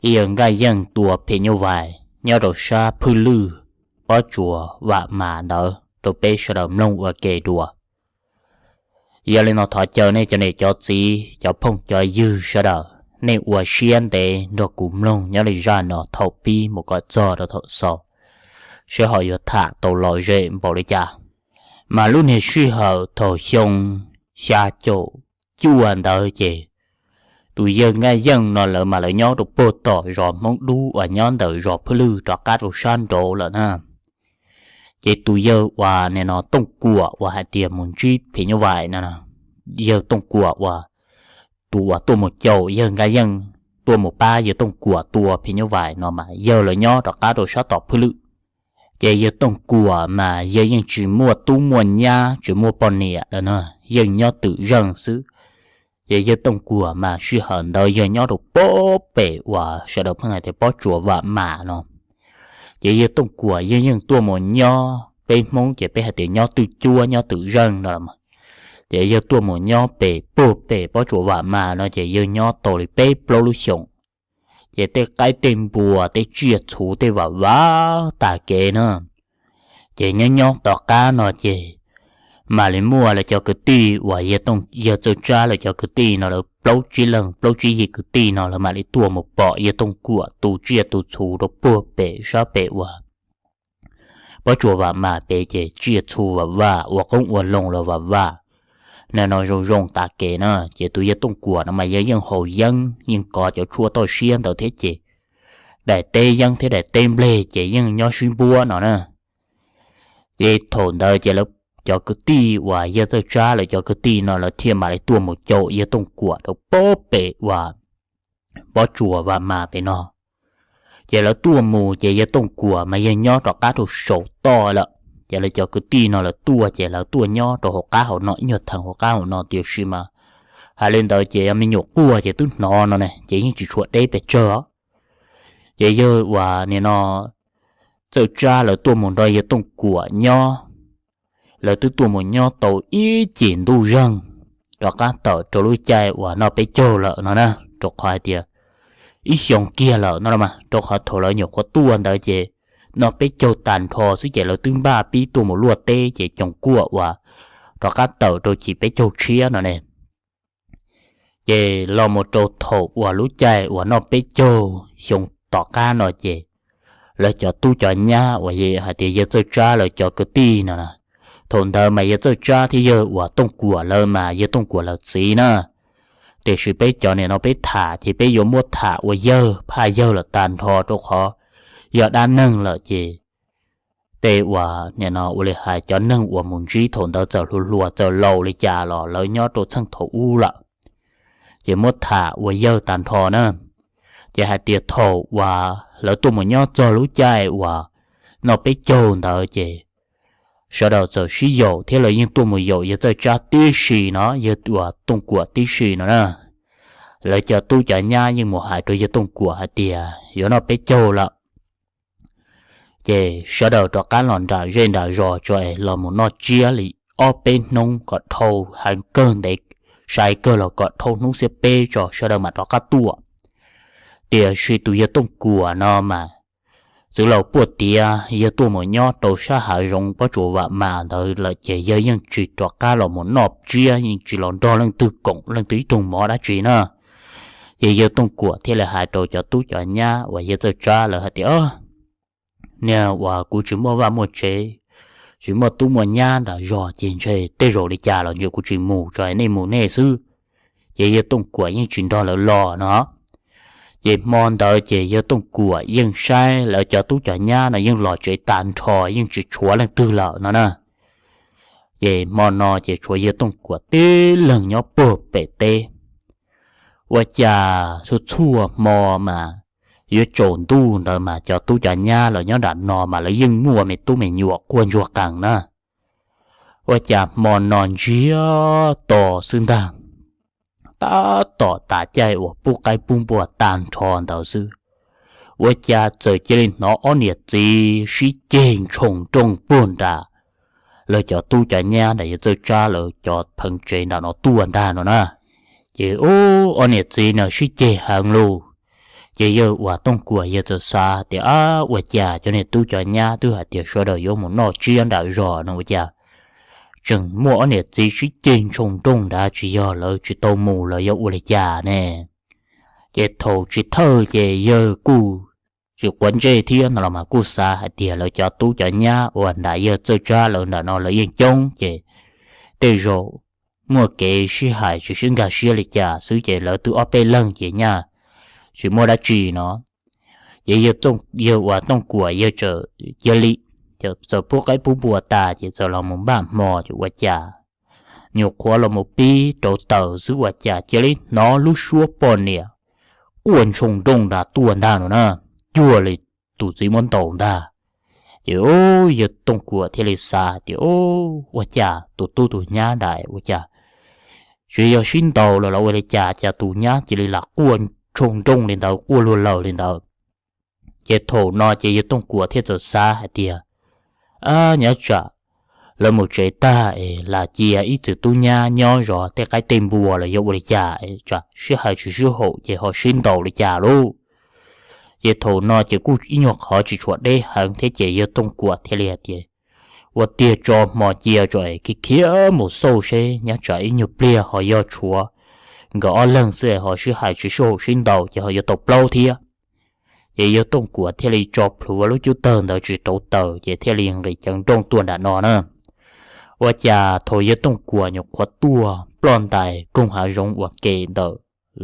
ib yawg Nkaj Yeej tua phim nyuj vais nyob rau sab Phwj Lwj, pob tsuas Vam Mas ntawd rau peb sawv daws mloog ua ke dua. Yog li no thov caw nej cov niam cov txiv cov phooj cov ywg sawv daws nej ua siab ntev nrog kuv mloog nyob li zaj no thaum pib mus kom txog rau thaum xaus, seb ho yuav tham tau lom zem npaum li cas. Mas lub niag sij hawm thaum xyoo xya caum cuaj ntawd ces tus yawg Nkaj Yeej no lawv mas lawv nyob rau puag tom zos Hmoob Dub uas nyob ntawm zos Phwj Lwj rov qab rau sab nraud lawm na. Ces tus yawg uas nim no Tooj Kuam uas hais tias mus ntsib phim nyuj vais no, yawg Tooj Kuam uas tus uas tuaj mus caum yawg Nkaj Yeej, tuaj mus pab yawg Tooj Kuam tua phim nyuj vais no mas yawg lawv nyob rov qab rau sab tom Phwj Lwj. Ces yawg Tooj Kuam mas yawg yeej tsis muaj tub muaj nyab tsis muaj poj niam lawm na, yeej nyob twm zeej xwb. Ces yawg Tooj Kuam mas sij hawm ntawd yawg nyob rau pob pem uas sawv daws pheej hais tias pob tsuas Vam Mas no. Ces yawg Tooj Kuam yawg yeej tuaj mus nyob, peb Hmoob ces peb hais tias nyob twj cuab nyob twm zeej no los mas. Ces yawg tuaj mus nyob pem puag pem pob tsuas Vam Mas no ces yawg nyob tau li peb plaub lub xyoos. Ces tej qaib tej npua tej tsiaj txhu tej vam vam tag kev na. Ces nyob nyob tom qab no ces mam li muaj lawv cov kwv tij uas yawg Txawj Tsab lawv cov kwv tij no lawv plaub tsib leeg plaub tsib yig kwv tij no lawv mam li tuaj mus pom yawg Tooj Kuam tu tsiaj tu txhu rau puag pem sab pem uas pob tsuas Vam Mas pem ces tsiaj txhu vam vam ua qoob ua loo los vam vam. Nim no zoo zoo tas kev na ces tus yawg Tooj Kuam no mas yawg yeej haus yeeb yeej kov cov tshuaj toj siab ntawd thiab ces daim teb yeeb thiab daim teb nplej ces yeej nyob sib npuab no na. Ces thaum ntawd ces lawv cov kwv tij uas yawg Txawj Tsab lawv cov kwv tij no lawv thiaj mam li tuaj mus caum yawg Tooj Kuam rau pob pem uas pob tsuas Vam Mas pem no. Ces lawv tuaj mus ces yawg Tooj Kuam mas yawg nyob rov qab rau saum toj lawm. Ces lawv cov kwv tij no lawv tuaj ces lawv tuaj nyob rau hauv qab hauv no ib nyuag theem hauv qab hauv no tiam sis mas hais li ntawd ces yog me nyuam quaj ces twb hnov no ne ces yeej tsis tshua deb pes tsawg. Ces yawg uas nim no Txawj Tsab lawv tuaj mus nrog yawg Tooj Kuam nyob. Lawv twb tuaj mus nyob tau ib cim ntuj zeeg rov qab tawm rau lub caij uas noj peb caug lawm no na, rau qhov hais tias ib xyoo kiag lawm no mas rau qhov thaum lawv nyuam qhuav tuaj ntawd ces noj peb caug tag nrho xwb ces lawv twb npaj pib tuaj mus luaj teb ces coom kuaj uas rov qab tawm rau cim peb caug tshiab no ne. Ces los mus rau thaum uas lub caij uas noj peb caug xyoo tom qab no ces lawv cov tub cov nyab uas hais tias yawg Txawj Tsab lawv cov kwv tij no, thaum ntawd mas yawg Txawj Tsab thiab yawg uas Tooj Kuam lawv mas yawg Tooj Kuam lawv txiv na. Tiam sis peb cov nim no peb tham ces peb yuav muab tham ua yawg phaj yawg lawm tag nrho rau qhov yog dab neeg lawm ces tej uas nim no ua li hais cov neeg uas mus ntsib thaum ntawd txawm hluas hluas txawm laus li cas los lawv nyob rau txheej thaum ub lawm, ces muab tham ua yawg tag nrho na. Ces hais tias thaum uas lawv tuaj mus nyob txog lub caij uas noj peb caug ntawd ces sawv daws txawm sib yaum thiab lawv yeej tuaj mus yaum yawg Txawj Tsab tib si no, yawg uas Tooj Kuam tib si no na. Lawv cov tub cov nyab yeej mus hais rau yawg Tooj Kuam hais tias yuav noj peb caug lawm, ces sawv daws rov qab los nram zej nram zos tso es los mus noj tsiab li ob peb hnub kom dhau, hais kawg ntev, sai kawg los kom dhau hnub xiab peb tso sawv daws mam rov qab tuaj. Tiam sis tus yawg Tooj Kuam no mas txwv laus puag tiav yawg tuaj mus nyob rau sab hav zoov pob tsuas vam mas ntawd lawm ces yawg yeej tsis rov qab los mus noj tsiab, yeej tsis los nrog leej twg koom leej twg ib tug mov dab tsi na. Ces yawg Tooj Kuam thiaj li hais rau cov tub cov nyab uas yawg Txawj Tsab lawv hais tias, Niag uas kuv tsis muaj vaj muaj tsev, tsis muaj tub muaj nyab nram zos ces ntshe tej zaum li cas los ntshe kuv tsis mus, tso nej mus nej xwb. Ces yawg Tooj Kuam yeej tsis nrog lawv los no. Ces hmo ntawd ces yawg Tooj Kuam yeej saib lawv cov tub cov nyab no yeej los tsev tag nrho, yeej tsis tshuav leej twg lawm no na. Ces hmo no ces tshuav yawg Tooj Kuam tib leeg nyob puag pem teb. Ua cas txhua txhua hmo mas yuav tsaus ntuj ntawd mas cov tub cov nyab los nyob nram no mas lawv yeej muaj me tub me nyuam quaj ntsuag qees na. Ua cas hmo no ntsiag to xwb ntag, tab tom tav caij uas pub qaib pub npua tag nrho ntawd xwb, ua cas txawm cia li hnov ob niam txiv sib ceg ntshoo nrooj puag nram lawv cov tub cov nyab nram yawg Txawj Tsab lawv cov pheev tsev nram no tuaj ntag no na. Ces ob niam txiv no sib ceg heev lug. Ces yawg uas Tooj Kuam yawg txawm xav tias, Ab, ua cas cov niag tub cov nyab twb hais tias sawv daws yuav mus noj tsiab nram zos no ua cas tseem muaj ob niam txiv sib ceg ntshoo nrooj nrad, tsis yog lawv tsis tau mus los yog ua li cas ne? Ces thaum tsis thawj ces yawg kuj tsis quav ntsej thiab no los mas kuj xav hais tias lawv cov tub cov nyab uas nram yawg Txawj Tsab lawv nram no lawv yeej coob ces tej zaum muaj kev sib hais tsis sib nkag siab li cas xwb ces lawv twb ob peb leeg ces nyaj tsis muaj dab tsi no. Ces yawg uas Tooj Kuam yawg txawm cia li, txawm pub qaib pub npua tas ces txawm los mus npaj hmo ces ua cas nyuam qhuav los mus pib rauv taws xwb ua cas cia li hnov lub suab poj niam quaj ntshoo nrooj nrad tuaj ntag no na, cuag li tus txiv muab ntaus ntag. Ces yawg Tooj Kuam thiaj li xav tias, Ua cas tus tub tus nyab nram ua cas tsis yog sib ntaus los los ua li cas, cas tus nyab cia li lam quaj ntshoo nrooj li ntawd, quaj luag laws li ntawd? Ces thaum no ces yawg Tooj Kuam thiaj txawm xav hais tias, Ab, nyob tsam lawv mus tsev tag es lam cia ib txwm tub nyab nyob zov tej qaib tej npua los yog ua li cas, tsam sib hais tsis sib haum ces ho sib ntaus li cas lauj. Ces thaum no ces kuj ib nyuag qhov tsis tshua deb heev thiab ces yawg Tooj Kuam thiaj li hais tias, Ua tiag tso hmo cia tso es khiav khiav mus xauj seb nyob tsam ib nyuag pliag ho yog tshuav nkawd ob leeg xwb ho sib hais tsis sib haum sib ntaus ces ho yuav tau plaub thiab. Ces yawg Tooj Kuam thiaj li tso plhuav lub cub tawg ntawd tsis rauv taws ces thiaj li nqis ceev nrooj tuaj nram no na. Ua cas thaum yawg Tooj Kuam nyuam qhuav tuaj ploj ntais koog hav zoov uas ke ntawm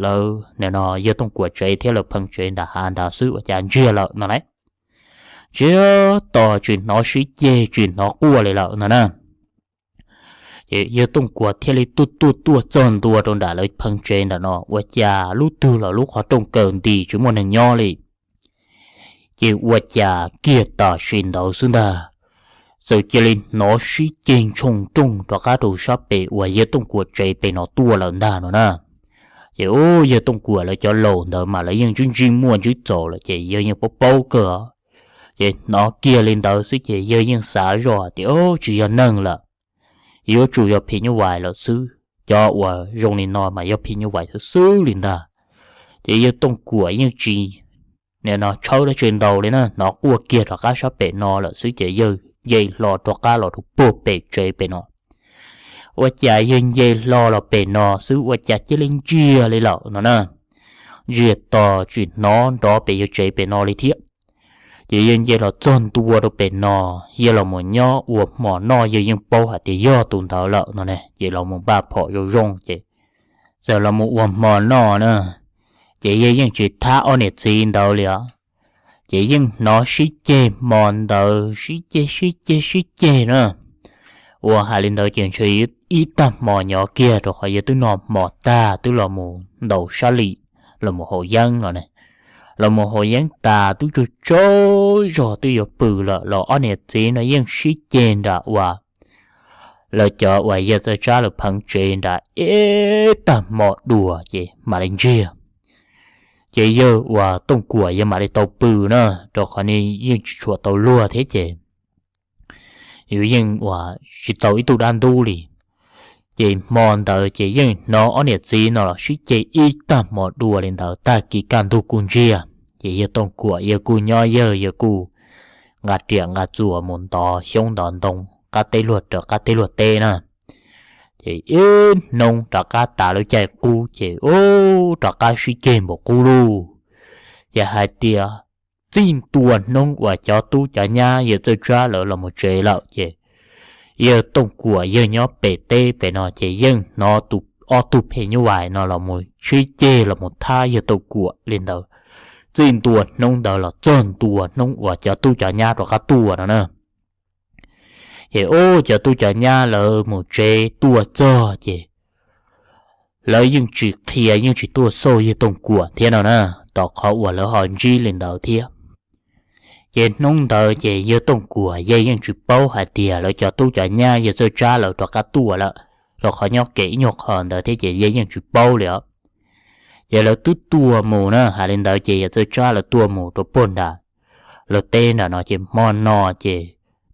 lawv no yawg Tooj Kuam tsev thiab lawv pheev tsev nram hav nrad xwb ua cas ntsiag lawm no lauj. Ntsiag to tsis hnov sib ceg tsis hnov quaj li lawm no na. Ces yawg Tooj Kuam thiaj li tuaj tuaj tuaj txog ntua rau nram lawv pheev tsev nram no ua cas lub twg los lub qhov rooj kaw nti tsis muaj neeg nyob li. Ces ua cas kiag tam sim ntawd xwb ntag, txawm cia li hnov sib ceg ntshoo nrooj rov qab rau sab pem uas yawg Tooj Kuam tsev pem no tuaj lawm ntag no na. Ces yawg Tooj Kuam lawv cov laus ntawd mas lawv yeej ntsib ntsib muaj ntsib txaus lawm ces yawg yeej paub paub kawg. Ces hnov kiag li ntawd xwb ces yawg yeej xav zoj tias, Tsis yog neeg lawm, yuav tsum yog phim nyuj vais lawm xwb. Cov uas zoo li no mas yog phim nyuj vais xwb xwb li ntag. Ces yawg Tooj Kuam yeej tsis nim no tshawb dab tsi ntau li na, hnov quaj kiag rov qab sab pem no lawm xwb ces yawg nce hlo rov qab los rau puag pem tsev pem no. Ua cas yawg nce hlo los pem no xwb ua cas cia li ntsiag li lawm no na. Ntsiag to tsis hnov nrov pem yawg tsev pem no li thiab. Ces yawg nce los txog ntua rau pem no, yawg los mus nyob ua hmo noj, yawg yeej paub hais tias yog tus ntawd lawm no ne, ces los mus npaj phom zoo zoo ces txawm los mus ua hmo noj na. Ces yawg yeej tsis thab ob niam txiv ntawd li os. Ces yeej hnov sib ceg hmo ntawd sib ceg sib ceg sib ceg na. Ua hais li ntawd ces ntshe ib tag hmo nyob kiag rau qhov yawg twb noj hmo tag twb los mus ntaus sab lim, los mus haus yeeb no ne. Los mus haus yeeb tas twb tsaug tsaug zog twb yuav pw lawm los ob niam txiv no yeej sib ceg nram uas lawv cov uas yawg Txawj Tsab lawv pheev tsev nram ib tag hmo dua ces mam li ntsiag. Ces yawg uas Tooj Kuam yawg mam li tau pw na, rau qhov ni yeej tsis tshua tau luag thiab ces yus yeej uas tsis tau ib tug dab ntub li. Ces hmo ntawd ces yeej hnov ob niam txiv no los sib ceg ib tag hmo dua li ntawd, tag kis kaj ntug kuj ntsiag. Ces yawg Tooj Kuam yawg kuj nyob yawg, yawg kuj nqa riam nqa txuas mus ntov xyoob ntov ntoo qab teb luag rau qab teb luag teb na. Ces ib hnub rov qab tas lub caij qub ces ub rov qab sib ceg npaum qub lug. Ces hais tias txij ntua hnub uas cov tub cov nyab yawg Txawj Tsab lawv los mus tsev lawm ces yawg Tooj Kuam yawg nyob pem teb pem no ces yeej hnov tus ob tug phem nyuj vais no los mus sib ceg los mus thab yawg Tooj Kuam li ntawd. Txij ntua hnub ntawd los txog ntua hnub uas cov tub cov nyab rov qab tuaj no na. Ces ub cov tub cov nyab lawv mus tsev tuaj txog ces lawv yeej tsis qhia yeej tsis tuaj xauj yawg Tooj Kuam thiab no na, tom qhov uas lawv ho ntsib li ntawd thiab. Ces hnub ntawd ces yawg Tooj Kuam yawg yeej tsis paub hais tias lawv cov tub cov nyab yawg Txawj Tsab lawv rov qab tuaj lawm, rau qhov nyob kev ib nyuag qho ntawd thiab ces yawg yeej tsis paub li os. Ces lawv twb tuaj mus na, hais li ntawd ces yawg Txawj Tsab lawv tuaj mus rau puag nram lawv teb nram no ces hmo no ces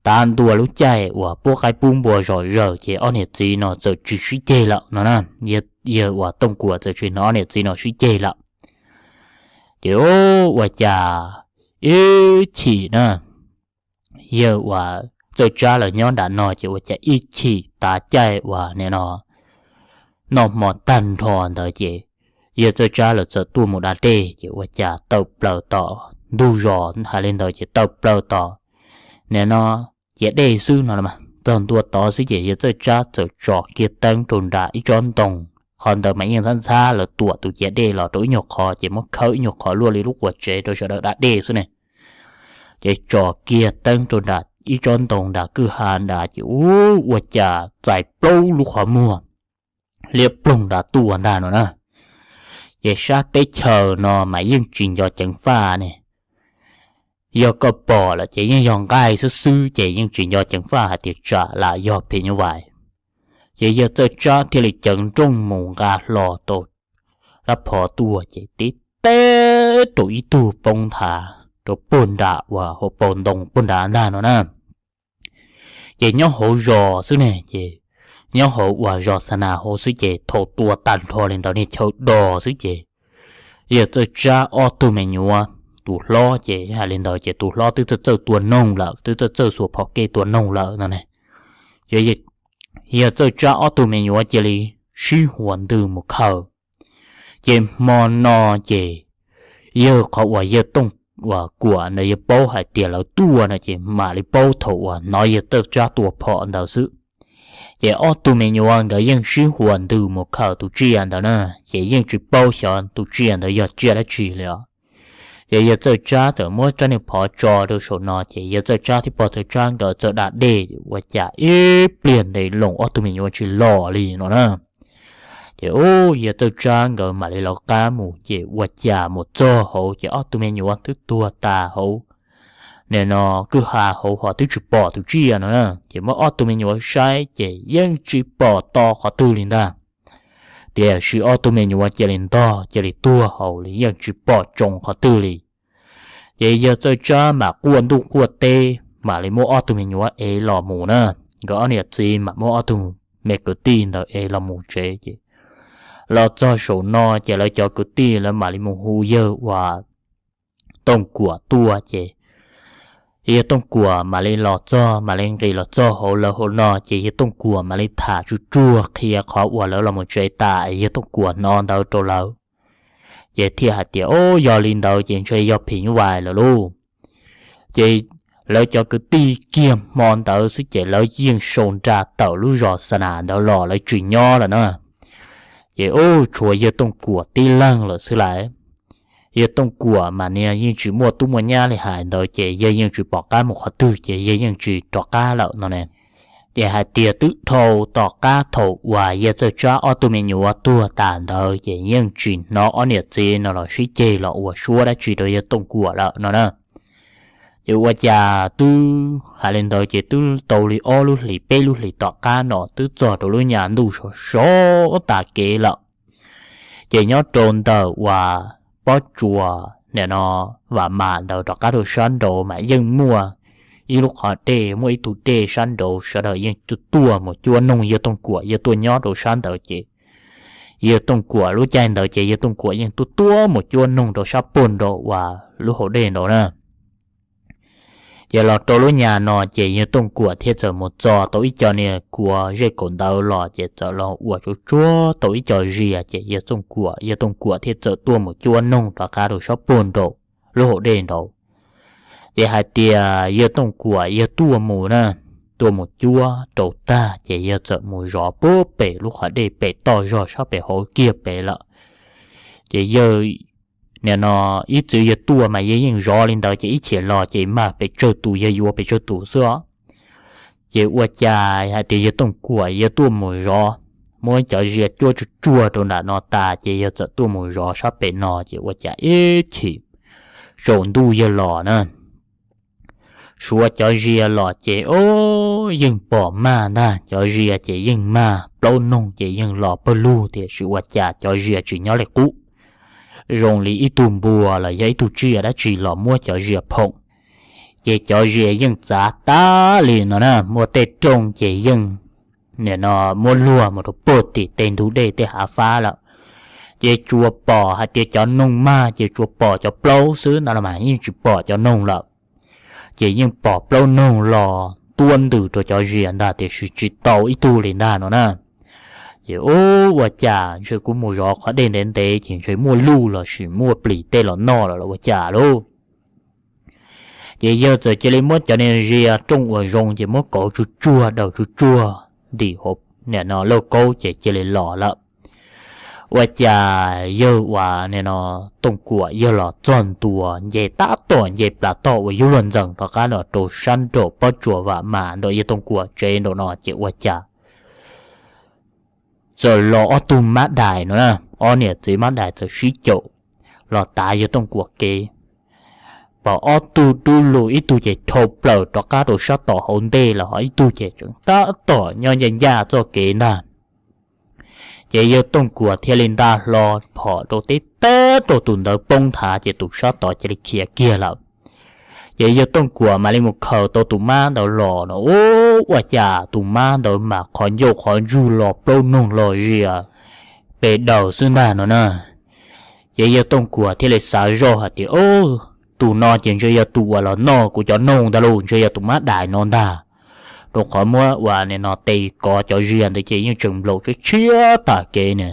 tav ntua lub caij uas pub qaib pub npua zom zaws ces ob niam txiv no txawm tsis sib ceg lawm no na. Yawg uas Tooj Kuam txawm tsis hnov ob niam txiv no sib ceg lawm. Ces ua cas ib chim na, yawg uas Txawj Tsab lawv nyob nram no ces ua cas ib chim tav caij uas nim no noj hmo tag nrho ntawd ces yawg Txawj Tsab lawv txawm tuaj mus da dej ces ua cas tawm plaws tom ntug zos, hais li ntawd ces tawm plaws tom nim no ciav dej xwb no, txog ntua tod xwb ces yawg Txawj Tsab txawm tso kiag teeb rau nram ib tsob ntoo. Qhov ntawd mas yeej ntxhab ntxhab lawv tuam tus ciav dej los rau ib nyuag qho ces muab khawb ib nyuag qho luaj li lub quas tsev rau sawv daws da dej xwb ne. Ces tso kiag teeb rau nram ib tsob ntoo nram kwj ha nrad ces ua cas txais plaub lub qhov muag liab ploog nrad tuaj ntag no na. Ces sab teb chaws no mas yeej tsis nco ceev faj ne, yog koj pom lawm ces yeej yog nqaij xwb xwb ces yeej tsis nco ceev faj hais tias tsam lam yog phem nyuj vais. Ces yawg Txawj Tsab thiaj li ceev nrooj mus nqa hlo tau rab phom tuaj ces tib teb rau ib tug poob nthav rau puag nram uas hauv paus ntoo puag nrad ntag no na. Ces nyob hauv zos xwb ne ces nyob hauv uas zos xa nas hauv xwb ces thaum tua tag nrho li ntawd niag chaw do xwb ces yawg Txawj Tsab ob tug me nyuam, tus hlob ces hais li ntawd ces tus hlob twb txawj txawj tua noog lawm, twb txawj txawj xuas phom kej tua noog lawm no ne. Ces yawg Txawj Tsab ob tug me nyuam cia li sib huas ntws mus khaws. Ces hmo no ces yawg qhov uas yawg Tooj uas Kuam ntawd yawg paub hais tias lawv tuaj no ces mam li paub thaum uas hnov yawg Txawj Tsab tua phom ntawd xwb. Ces ob tug me nyuam nkawd yeej sib huas ntws mus khaws tus tsiaj ntawd na, ces yeej tsis paub xyov tus tsiaj ntawd yog tsiaj dab tsi li os. Ces yawg Txawj Tsab txawm muab rab niag phom tso rau saum no ces yawg Txawj Tsab thiab pog Txawj Tsab nkawd txawm da dej ua cas ib pliag ntev loo ob tug me nyuam tsis los li no na. Ces ub yawg Txawj Tsab nkawd mam li lawv qab mus ces ua cas mus txog hauv ces ob tug me nyuam twb tuag tas hauv nim no kwj ha hauv ho twb tsis pom tus tsiaj no na. Ces muab ob tug me nyuam saib ces yeej tsis pom to qhov twg li ntag. Tiam sis ob tug me nyuam cia li ntog cia li tuag hauv li yeej tsis pom tsoo qhov twg li. Ces yawg Txawj Tsab mam quaj ntuj quaj teb mam li muab ob tug me nyuam ev los mus na. Nkawd ob niam txiv mam muab ob tug me kwv tij ntawd ev los mus tsev ces los txog saum no ces lawv cov kwv tij lawv mam li mus hu yawg uas Tooj Kuam tuaj ces yawg Tooj Kuam mam li los txog, mam li nqis los txog hauv lawv hauv no ces yawg Tooj Kuam mam li tham tsuag tsuag qhia qhov uas lawv los mus tsev tas yawg Tooj Kuam hnov ntawd rau lawv. Ces thiaj hais tias, Au, yog li ntawd ces ntshe yog phim nyuj vais lawm lauj. Ces lawv cov kwv tij kiag hmo ntawd xwb ces lawv yeej sau nra tawm lub zos Xa Nas ntawd los lawv tsis nyob lawm na. Ces ub tshuav yawg Tooj Kuam tib leeg lawm xwb lawm. Yawg Tooj Kuam mas niag yeej tsis muaj tub muaj nyab li hais ntawd ces yawg yeej tsis pom qab mus qhov twg ces yawg yeej tsis rov qab lawm no ne. Ces hais tias twb dhau tom qab thaum uas yawg Txawj Tsab ob tug me nyuam tuag tas ntawd ces yeej tsis hnov ob niam txiv no los sib ceg los ua suab dab tsi rau yawg Tooj Kuam lawm no na. Ces ua cas twb hais li ntawd ces twb tau li ob lub hlis peb lub hlis tom qab no twb txog rau lub nyam ntuj sov sov tas kev lawm. Ces nyob rau ntawm uas pob tsuas nim no Vam Mam ntawd rov qab rau sab nraud mas yeej muaj ib lub qhov dej, muaj ib tug dej sab nraud sawv daws yeej tuaj mus cuab noog yawg Tooj Kuam, yawg tuaj nyob rau sab ntawd ces yawg Tooj Kuam lub caij ntawd ces yawg Tooj Kuam yeej tuaj tuaj mus cuab noog rau sab puag nraud uas lub hauv dej nraud na. Ces los rau lub nyas no ces yawg Tooj Kuam thiaj txawm mus txo tau ib co niag kua zej kaum ntawd los ces txawm los ua tsuag tsuag tau ib co zias ces yawg Tooj Kuam, yawg Tooj Kuam thiaj txawm tuaj mus cuab noog rov qab rau sab puag nraum lub hauv dej nraud. Ces hais tias yawg Tooj Kuam yawg tuaj mus na, tuaj mus cuab rau tag ces yawg txawm mus zov puag pem lub qhov dej pem toj zog sab pem hauv kiag pem lawm. Ces yawg, nim no, ib txwm yawg tuaj mas yawg yeej zov li ntawd ces ib chim los ces mag pes tsawg tus yawg yuav pes tsawg tus xwb os. Ces ua cas hais tias yawg Tooj Kuam yawg tuaj mus zov, muab cov zias cuab tsuag tsuag rau nram no tas ces yawg txawm tuaj mus zov sab pem no ces ua cas ib chim tsaus ntuj yawg los na, suav cov zias los ces o, yeej pom mag ntag, cov zias ces yeej mag, plaub noog ces yeej los pawg lug tiam sis ua cas cov zias tsis nyob li qub, zoo li ib tug npua los yog ib tug tsiaj dab tsi los muab cov zias phoom. Ces cov zias yeej txav tag li no na, muaj tej rooj ces yeej, nim no, muab luag mus rau puag tim tej ntug dej tej hav fab lawm. Ces tsuas pom hais tias cov noog mag ces tsuas pom cov plaub xwb ntag los mas yeej tsis pom cov noog lawm. Ces yeej pom plaub noog los tuab ntws rau cov zias ntag tiam sis tsis tau ib tug li ntag no na. Ces ua cas ntshe kuv mus zov qhov dej ntev ntev ces ntshe muaj luj los sis muaj plis tej los noj lawm los ua cas lauj. Ces yawg txawm cia li muab cov niag zias rooj uas zoo ces muab kauv tsuag tsuag daws tsuag tsuag ntim hauv, nim no, lauj kaub ces cia li los lawm. Ua cas yawg uas, nim no, Tooj Kuam yawg los txog ntua nce tab tom nce plas toj uas yuav luag ntxees rov qab los rau sab nraum pob tsuas vam mas nraum yawg Tooj Kuam tsev nraum no ces ua cas txawm los ob tug mab dais no na, ob niam txiv mab dais txawm sib caum los tav yawg Tooj Kuam kev. Pom ob tug dub lug, ib tug ces dhau plaws rov qab rau sab tom hauv ntej lawm ho ib tug ces tseem tab tom nyob ncaj ncaj txoj kev ntag. Ces yawg Tooj Kuam thiaj li nta hlo phom rau teb teb rau tus ntawd poob nthav ces tus sab tod cia li khiav kiag lawm. Ces yawg Tooj Kuam mam li mus khaws tau tus mab ntawd los no, ua cas tus mab ntawd mas qhov ncauj qhov ntswg los plaub noog los zias pes daws xwb ntag no na. Ces yawg Tooj Kuam thiaj li xav zoj hais tias, tus no ces ntshe yog tus uas los noj kuv cov noog ntag lauj, ntshe yog tus mab dais no ntag. Rau qhov muab uas, nim no, tes kov cov zias ntawd ces yeej tseem nplaum tshiab tshiab tas kev ne.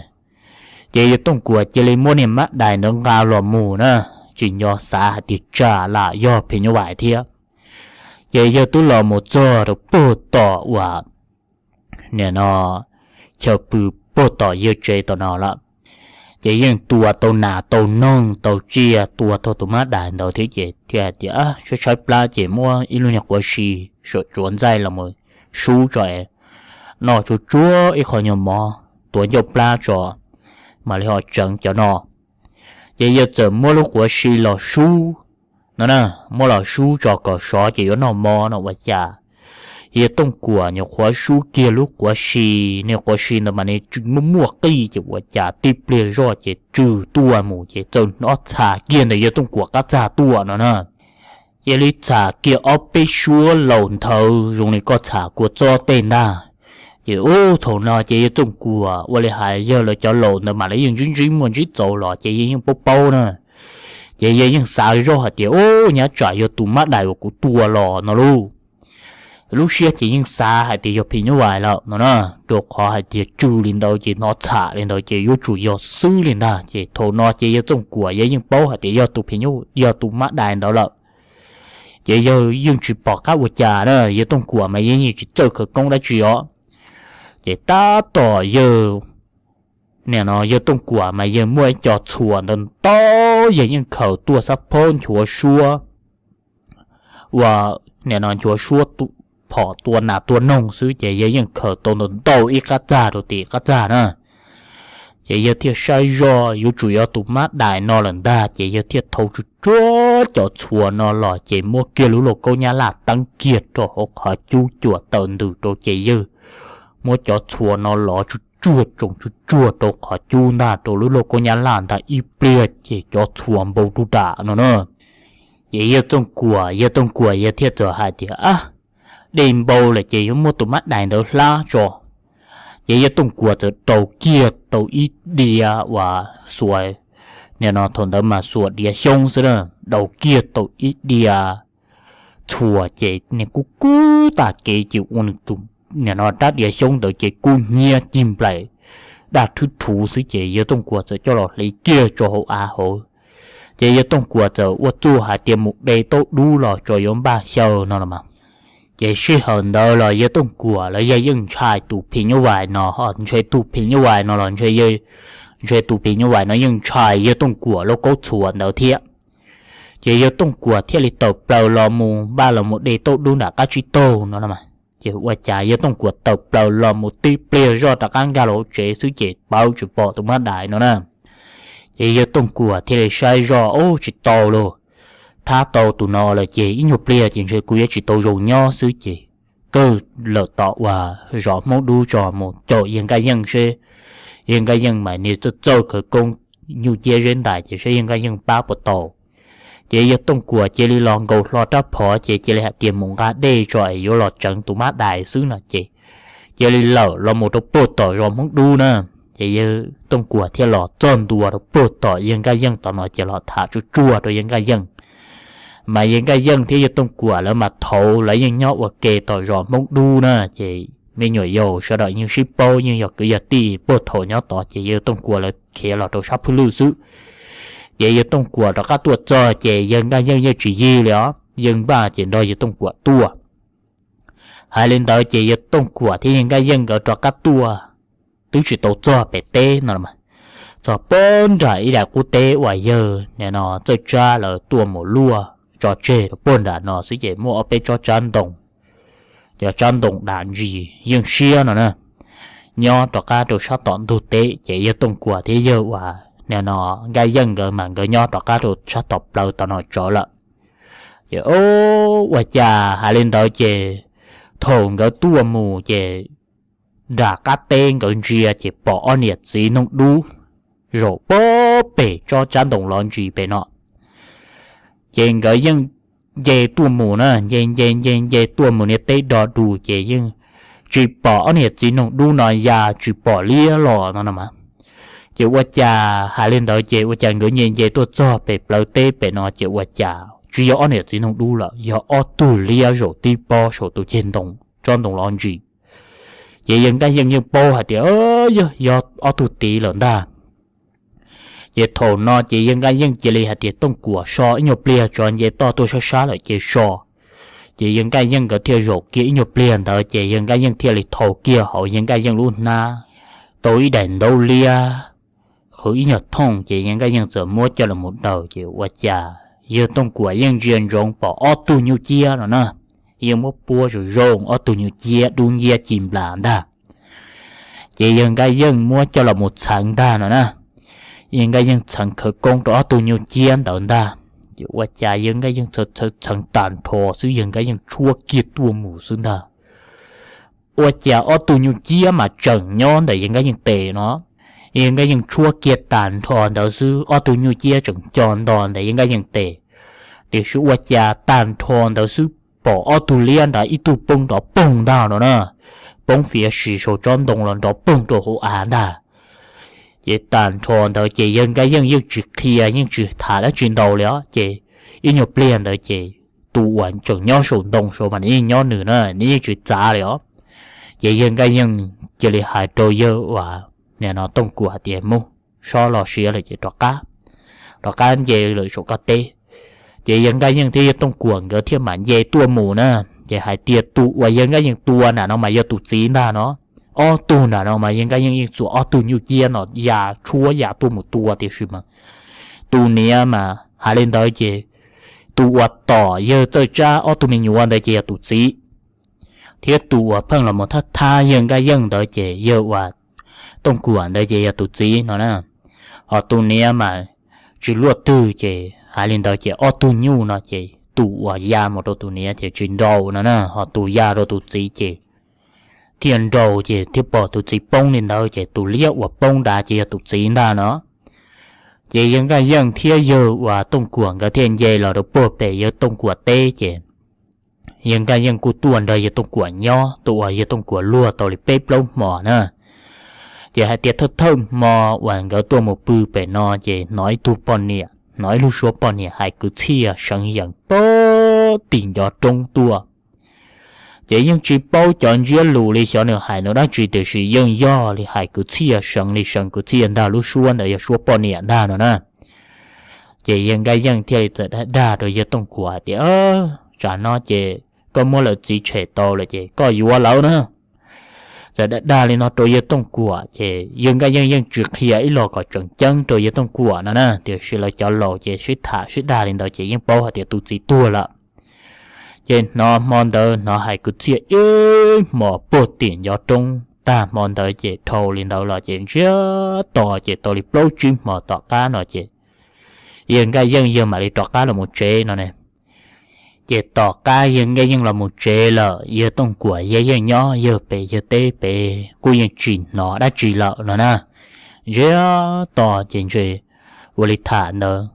Ces yawg Tooj Kuam cia li muab niag mab dais ntawd nqa los mus na, tsis nco xav hais tias tsam lam yog phim nyuj vais thiab. Ces yawg twb los mus txog rau puag tom uas, nim no, chaw pw puag tom yawg tsev tom no lawm. Ces yeej tua tau nas tau noog tau tsiaj tua tau tus mab dais ntawd thiab ces thiaj hais tias tshaib tshaib plab ces muab ib lub niag quav si saum tsuav ntxaij los mus sub tso, noj tsuag tsuag ib qho nyuag mov tuav ncauj plab tso, mam li ho tseev cov no. Ces yawg txawm muab lub quav si los sub no na, muab los sub tso kom sov ces yuav noj mov no ua cas yawg Tooj Kuam nyuam qhuav sub kiag lub quav si, niag quav si ntawd mas nws muaj muaj qij ces ua cas tib pliag zoj ces tsw tuaj mus ces txawm hnov txham kiag ntawm yawg Tooj Kuam qab txag tuaj no na. Cia li txham kiag ob peb suab laus nthawv zoo li koj txham kua txob tej ntag. Ces ub thaum no ces yawg Tooj Kuam ua li hais yawg lawv cov laus ntawd mas lawv yeej ntsib ntsib muaj ntsib txaus los ces yawg yeej paub paub na. Ces yawg yeej xav zoj hais tias ub nyob tsam yog tus mab dais uas kuv tua los no lauj. Lub siab ces yeej xav hais tias yog phim nyuj vais lawm no na, rau qhov hais tias tsw li ntawd ces hnov txham li ntawd ces yuav tsum yog xwb li ntag. Ces thaum no ces yawg Tooj Kuam yawg yeej paub hais tias yog tus phim nyuj yog tus mab dais ntawd lawm. Ces yawg yeej tsis pom qab ua cas na, yawg Tooj Kuam mas yawg yeej tsis txawj khawv koob dab tsi os. Ces tab tom yawg, nim no yawg Tooj Kuam mas yawg muaj ib co txhuas ntau ntau, yawg yeej khaws tuaj xab phob nchuav suab, ua, nim no nchuav suab phom tua nas tua noog xwb ces yawg yeej khaws tau ntau ntau ib qab txag rau tim qab txag na. Ces yawg thiaj saib zoj yuav tsum yog tus mab dais no lawm ntag ces yawg thiaj thau tsuag tsuag cov txhuas no los ces muab kiag lub lauj kaub nyab laj teeb kiag rau hauv qhov cub cuam tawm ntws rau ces yawg muab cov txhuas no lov tsuag tsuag tsoom tsuag tsuag rau qhov cub ntag rau lub lauj kaub nyab laj ntag ib pliag ces cov txhuas npau ru ram no na. Ces yawg Tooj Kuam, yawg Tooj Kuam yawg thiaj txawm hais tias, ab, dej npau lawm ces yuav muab tus mab dais ntawd hlab tso. Ces yawg Tooj Kuam txawm daus kiag tau ib diav uas xuas, nim no thaum ntawd mas xuas diav xyoob xwb na, daus kiag tau ib diav txhuas ces niag kub kub tag kev ces ua nws tus, nim no rab diav xyoob ntawd ces kub hnyiab cig nplaim daj rhwb rhuv xwb ces yawg Tooj Kuam txawm coj los hliv kiag rau hauv av hauv. Ces yawg Tooj Kuam txawm ua txuj hais tias mus de tauj dub los tso yuav npaj xyaw no los mas. Ces sij hawm ntawd los yawg Tooj Kuam lawv yeej ntshai tus phim nyuj vais no, ho ntshe tus phim nyuj vais no los ntshe, ntshe tus phim nyuj vais no yeej ntshai yawg Tooj Kuam lub kaub txhuas ntawd thiab. Ces yawg Tooj Kuam thiaj li tawm plaws los mus npaj los mus de tauj dub nram qab tsib taug no los mas. Ces ua cas yawg Tooj Kuam tawm plaws los mus tib pliag zoj rov qab nkag los hauv tsev xwb ces pawv tsis pom tus mab dais no na. Ces yawg Tooj Kuam thiaj li saib zoj, ub, tsis tau lauj, thab tau tus no lawm ces ib nyuag pliag ces ntshe kuv yuav tsis tau zoo nyob xwb ces kawg lawm tom uas zos Hmoob Dub tso mus caum yawg Nkaj Yeej seb, yawg Nkaj Yeej mas nws txawj txawj khawv koob nyuj ciab zeb ntais ces seb yawg Nkaj Yeej pab puas tau. Ces yawg Tooj Kuam cia li los nkaus hlo rab phom ces cia li hais tias mus nqa dej tso es yuav los tseev tus mab dais xwb no ces cia li lawm los mus rau puag tom zos Hmoob Dub na. Ces yawg Tooj Kuam thiaj los txog ntua rau puag tom yawg Nkaj Yeej tom no ces los tham tsuag tsuag rau yawg Nkaj Yeej. Mas yawg Nkaj Yeej thiab yawg Tooj Kuam lawv mas thaud lawv yeej nyob ua ke tom zos Hmoob Dub na, ces me nyuam yaus sawv daws yeej sib paub yeej yog kwv yog tij puag thaum nyob tod ces yawg Tooj Kuam lawv khiav los rau sab Phwj Lwj xwb. Ces yawg Tooj Kuam rov qab tuaj txog ces yawg Nkaj Yeej yeej tsis yig li os, yawg npaj ces nrog yawg Tooj Kuam tuaj. Hais li ntawd ces yawg Tooj Kuam thiab yawg Nkaj Yeej nkawd rov qab tuaj, twb tsis tau txog pem teb no los mas, txog puag nram ib daim qub teb uas yawg nim no Txawj Tsab lawv tuaj mus luaj tso tseg rau puag nram no xwb ces muaj ob peb tsob tsab ntoo, cov tsab ntoo dam ntsis yeej siab no na, nyob rov qab rau sab tom ntug teb ces yawg Tooj Kuam thiab yawg uas nim no Nkaj Yeej nkawd mas nkawd nyob rov qab rau sab tom plawv tom no tsawv lawm. Ces ua cas hais li ntawd ces thaum nkawd tuaj mus ces nram qab teb nkawd ntsia ces pom ob niam txiv noog dub zaum puag pem tsob tsab ntoo lov ntsis pem no. Ces nkawd yeej nce tuaj mus na, nce nce nce nce tuaj mus niag teb do dus ces yeej tsis pom ob niam txiv noog dub no ya tsis pom liab los no no mas. Ces ua cas hais li ntawd ces ua cas nkawd nce nce tuaj txog pem plawv teb pem no ces ua cas tsis yog ob niam txiv noog dub lawm, yog ob tug liab zaum tib pob saum tus ceg ntoo, tsob ntoo lov ntsis. Ces yawg Nkaj Yeej yeej paub hais tias yog, yog ob tug tid lawm ntag. Ces thaum no ces yawg Nkaj Yeej cia li hais tias Tooj Kuam so ib nyuag pliag tso, nce toj tuaj sab sab lawm ces so. Ces yawg Nkaj Yeej nkawd thiaj zaum kiag ib nyuag pliag ntawd ces yawg Nkaj Yeej thiaj li thau kiag hauv yawg Nkaj Yeej lub hnab tau ib daim ntaub liab qhwv ib nyuag thooj ces yawg Nkaj Yeej txawm muab coj los mus daws ces ua cas yawg Tooj Kuam yeej ntsia ntsoov pom ob tug nyuj ciab no na, yeej muab puab zoo zoo ob tug nyuj ciab dub nciab ci nplas ntag. Ces yawg Nkaj Yeej muab coj los mus txheev ntag no na. Yawg Nkaj Yeej txheev khawv koob rau ob tug nyuj ciab ntawd ntag. Ces ua cas yawg Nkaj Yeej txheev txheev tag nrho xwb yawg Nkaj Yeej tshuab kiag tuaj mus xwb ntag. Ua cas ob tug nyuj ciab mas tseem nyob ntawm yawg Nkaj Yeej tes no. Yawg Nkaj Yeej tshuab kiag tag nrho ntawd xwb ob tug nyuj ciab tseem co nto ntawm yawg Nkaj Yeej tes. Tiam sis ua cas tag nrho ntawd xwb pom ob tug liab nrad ib tug poob nrov poog ntag no na, poob fiav sis saum tsob ntoo los nrov poog rau hauv av ntag. Ces tag nrho ntawd ces yawg Nkaj Yeej yeej tsis qhia yeej tsis tham dab tsi ntau li os. Ces ib nyuag pliag ntawd ces tus uas tseem nyob saum ntoo saud mas nws yeej nyob nws na, nws yeej tsis txav li os. Ces yawg Nkaj Yeej cia li hais rau yawg uas nim no Tooj Kuam hais tias mus, sob los siav lawm ces rov qab, rov qab nce lawm saum koj teb. Ces yawg Nkaj Yeej thiab yawg Tooj Kuam nkawd thiaj mam nce tuaj mus na. Ces hais tias tus uas yawg Nkaj Yeej tua nram no mas yog tus txiv ntag no. Ob tug nram no mas yawg Nkaj Yeej yeej txuas ob tug nyuj ciab no ya tshuab ya tuaj mus tua tiam sis mas tus niam mas hais li ntawd ces tus uas tom yawg Txawj Tsab ob tug me nyuam ntawd ces yog tus txiv, thiab tus uas pheej los mus thab thab yawg Nkaj Yeej ntawd ces yawg uas Tooj Kuam ntawd ces yog tus txiv no na. Ho tus niam mas tsis luaj twg ces hais li ntawd ces ob tug nyuj no ces tus uas ya mus rau tus niam ces tsis nrau no na, ho tus ya rau tus txiv ces thiaj nrau ces thiaj pom tus txiv poob li ntawd ces tus liab uas poob nrad ces yog tus txiv ntag no. Ces yawg Nkaj Yeej thiab yawg uas Tooj Kuam nkawd thiaj nce los rau puag pem yawg Tooj Kuam teb ces yawg Nkaj Yeej kuj tuaj nrog yawg Tooj Kuam nyob, tus uas yawg Tooj Kuam luag tau li peb plaub hmo na. Ces hais tias thawj thawj hmo uas nkawd tuaj mus pw pem no ces hnov ib tug poj niam, hnov ib lub suab poj niam hais kwv txhiaj seev yees pag puag tim ncov roob tuaj. Ces yeej tsis paub cov ntsiab lus li xyov nws hais nws dab tsi, tiam sis yeej yog li hais kwv txhiaj, seev li seev kwv txhiaj ntag, lub suab ntawd yog suab poj niam ntag no na. Ces yawg Nkaj Yeej thiaj li txawm dag dag rau yawg Tooj Kuam hais tias, Tsam no ces koj muab lawv txiv tshem tau lawm ces koj yuav lawv na. Txawm dag dag li no rau yawg Tooj Kuam ces yawg Nkaj Yeej yeej tsis qhia ib los kom tseem ceeb rau yawg Tooj Kuam no na, tiam sis lawv cov laus ces sib tham sib dag li ntawd ces yeej paub hais tias tus txiv tuag lawm. Ces hnov hmo ntawd hnov hais kwv txhiaj ib hmos puag tim ncov roob, tag hmo ntawd ces dhau li ntawd los ces ntsiag to ces tau li plaub tsib hmos tom qab no ces yawg Nkaj Yeej yawg mam li rov qab los mus tsev no ne. Ces tom qab yawg Nkaj Yeej los mus tsev lawm, yawg Tooj Kuam yawg yeej nyob yawg pem yawg teb pem kuj yeej tsis hnov dab tsi lawm no na. Ntsiag to ces ntshe ua li tham ntawd,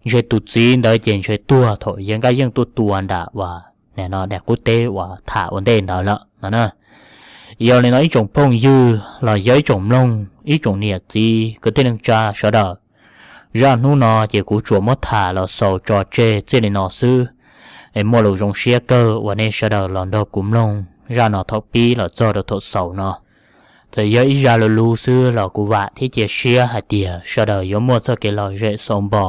ntshe tus txiv ntawd ces ntshe tuag thaum yawg Nkaj Yeej tuaj tua nram uas no daim qub teb uas tham ua ntej ntawd lawm no na. Yog li no ib tsoom phooj ywg los yog ib tsoom mloog, ib tsoom niam txiv kwv tij neej tsa sawv daws, zaj hnub no ces kuv tsuas muab tham los xaus tso tseg txij li no xwb. Es muaj lus zoo siab kawg uas nej sawv daws los nrog kuv mloog zaj no thaum pib los txog rau thaum xaus no. Txawm yog ib zaj luv luv xwb los kuv vam thiab cia siab hais tias sawv daws yuav muaj txoj kev lom zem xaus npo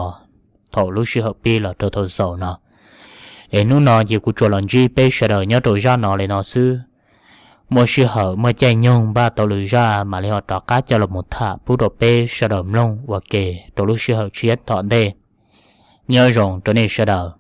thaum lub sij hawm pib los rau thaum xaus no. Es hnub no ces kuv tsuas los ntsib peb sawv daws nyob rau zaj no li no xwb. Muaj sij hawm muaj caij nyoog npaj tau lwm zaj mam li ho rov qab coj los mus tham pub rau peb sawv daws mloog ua ke rau lub sij hawm tshiab tom ntej. Nyob zoo rau nej sawv daws.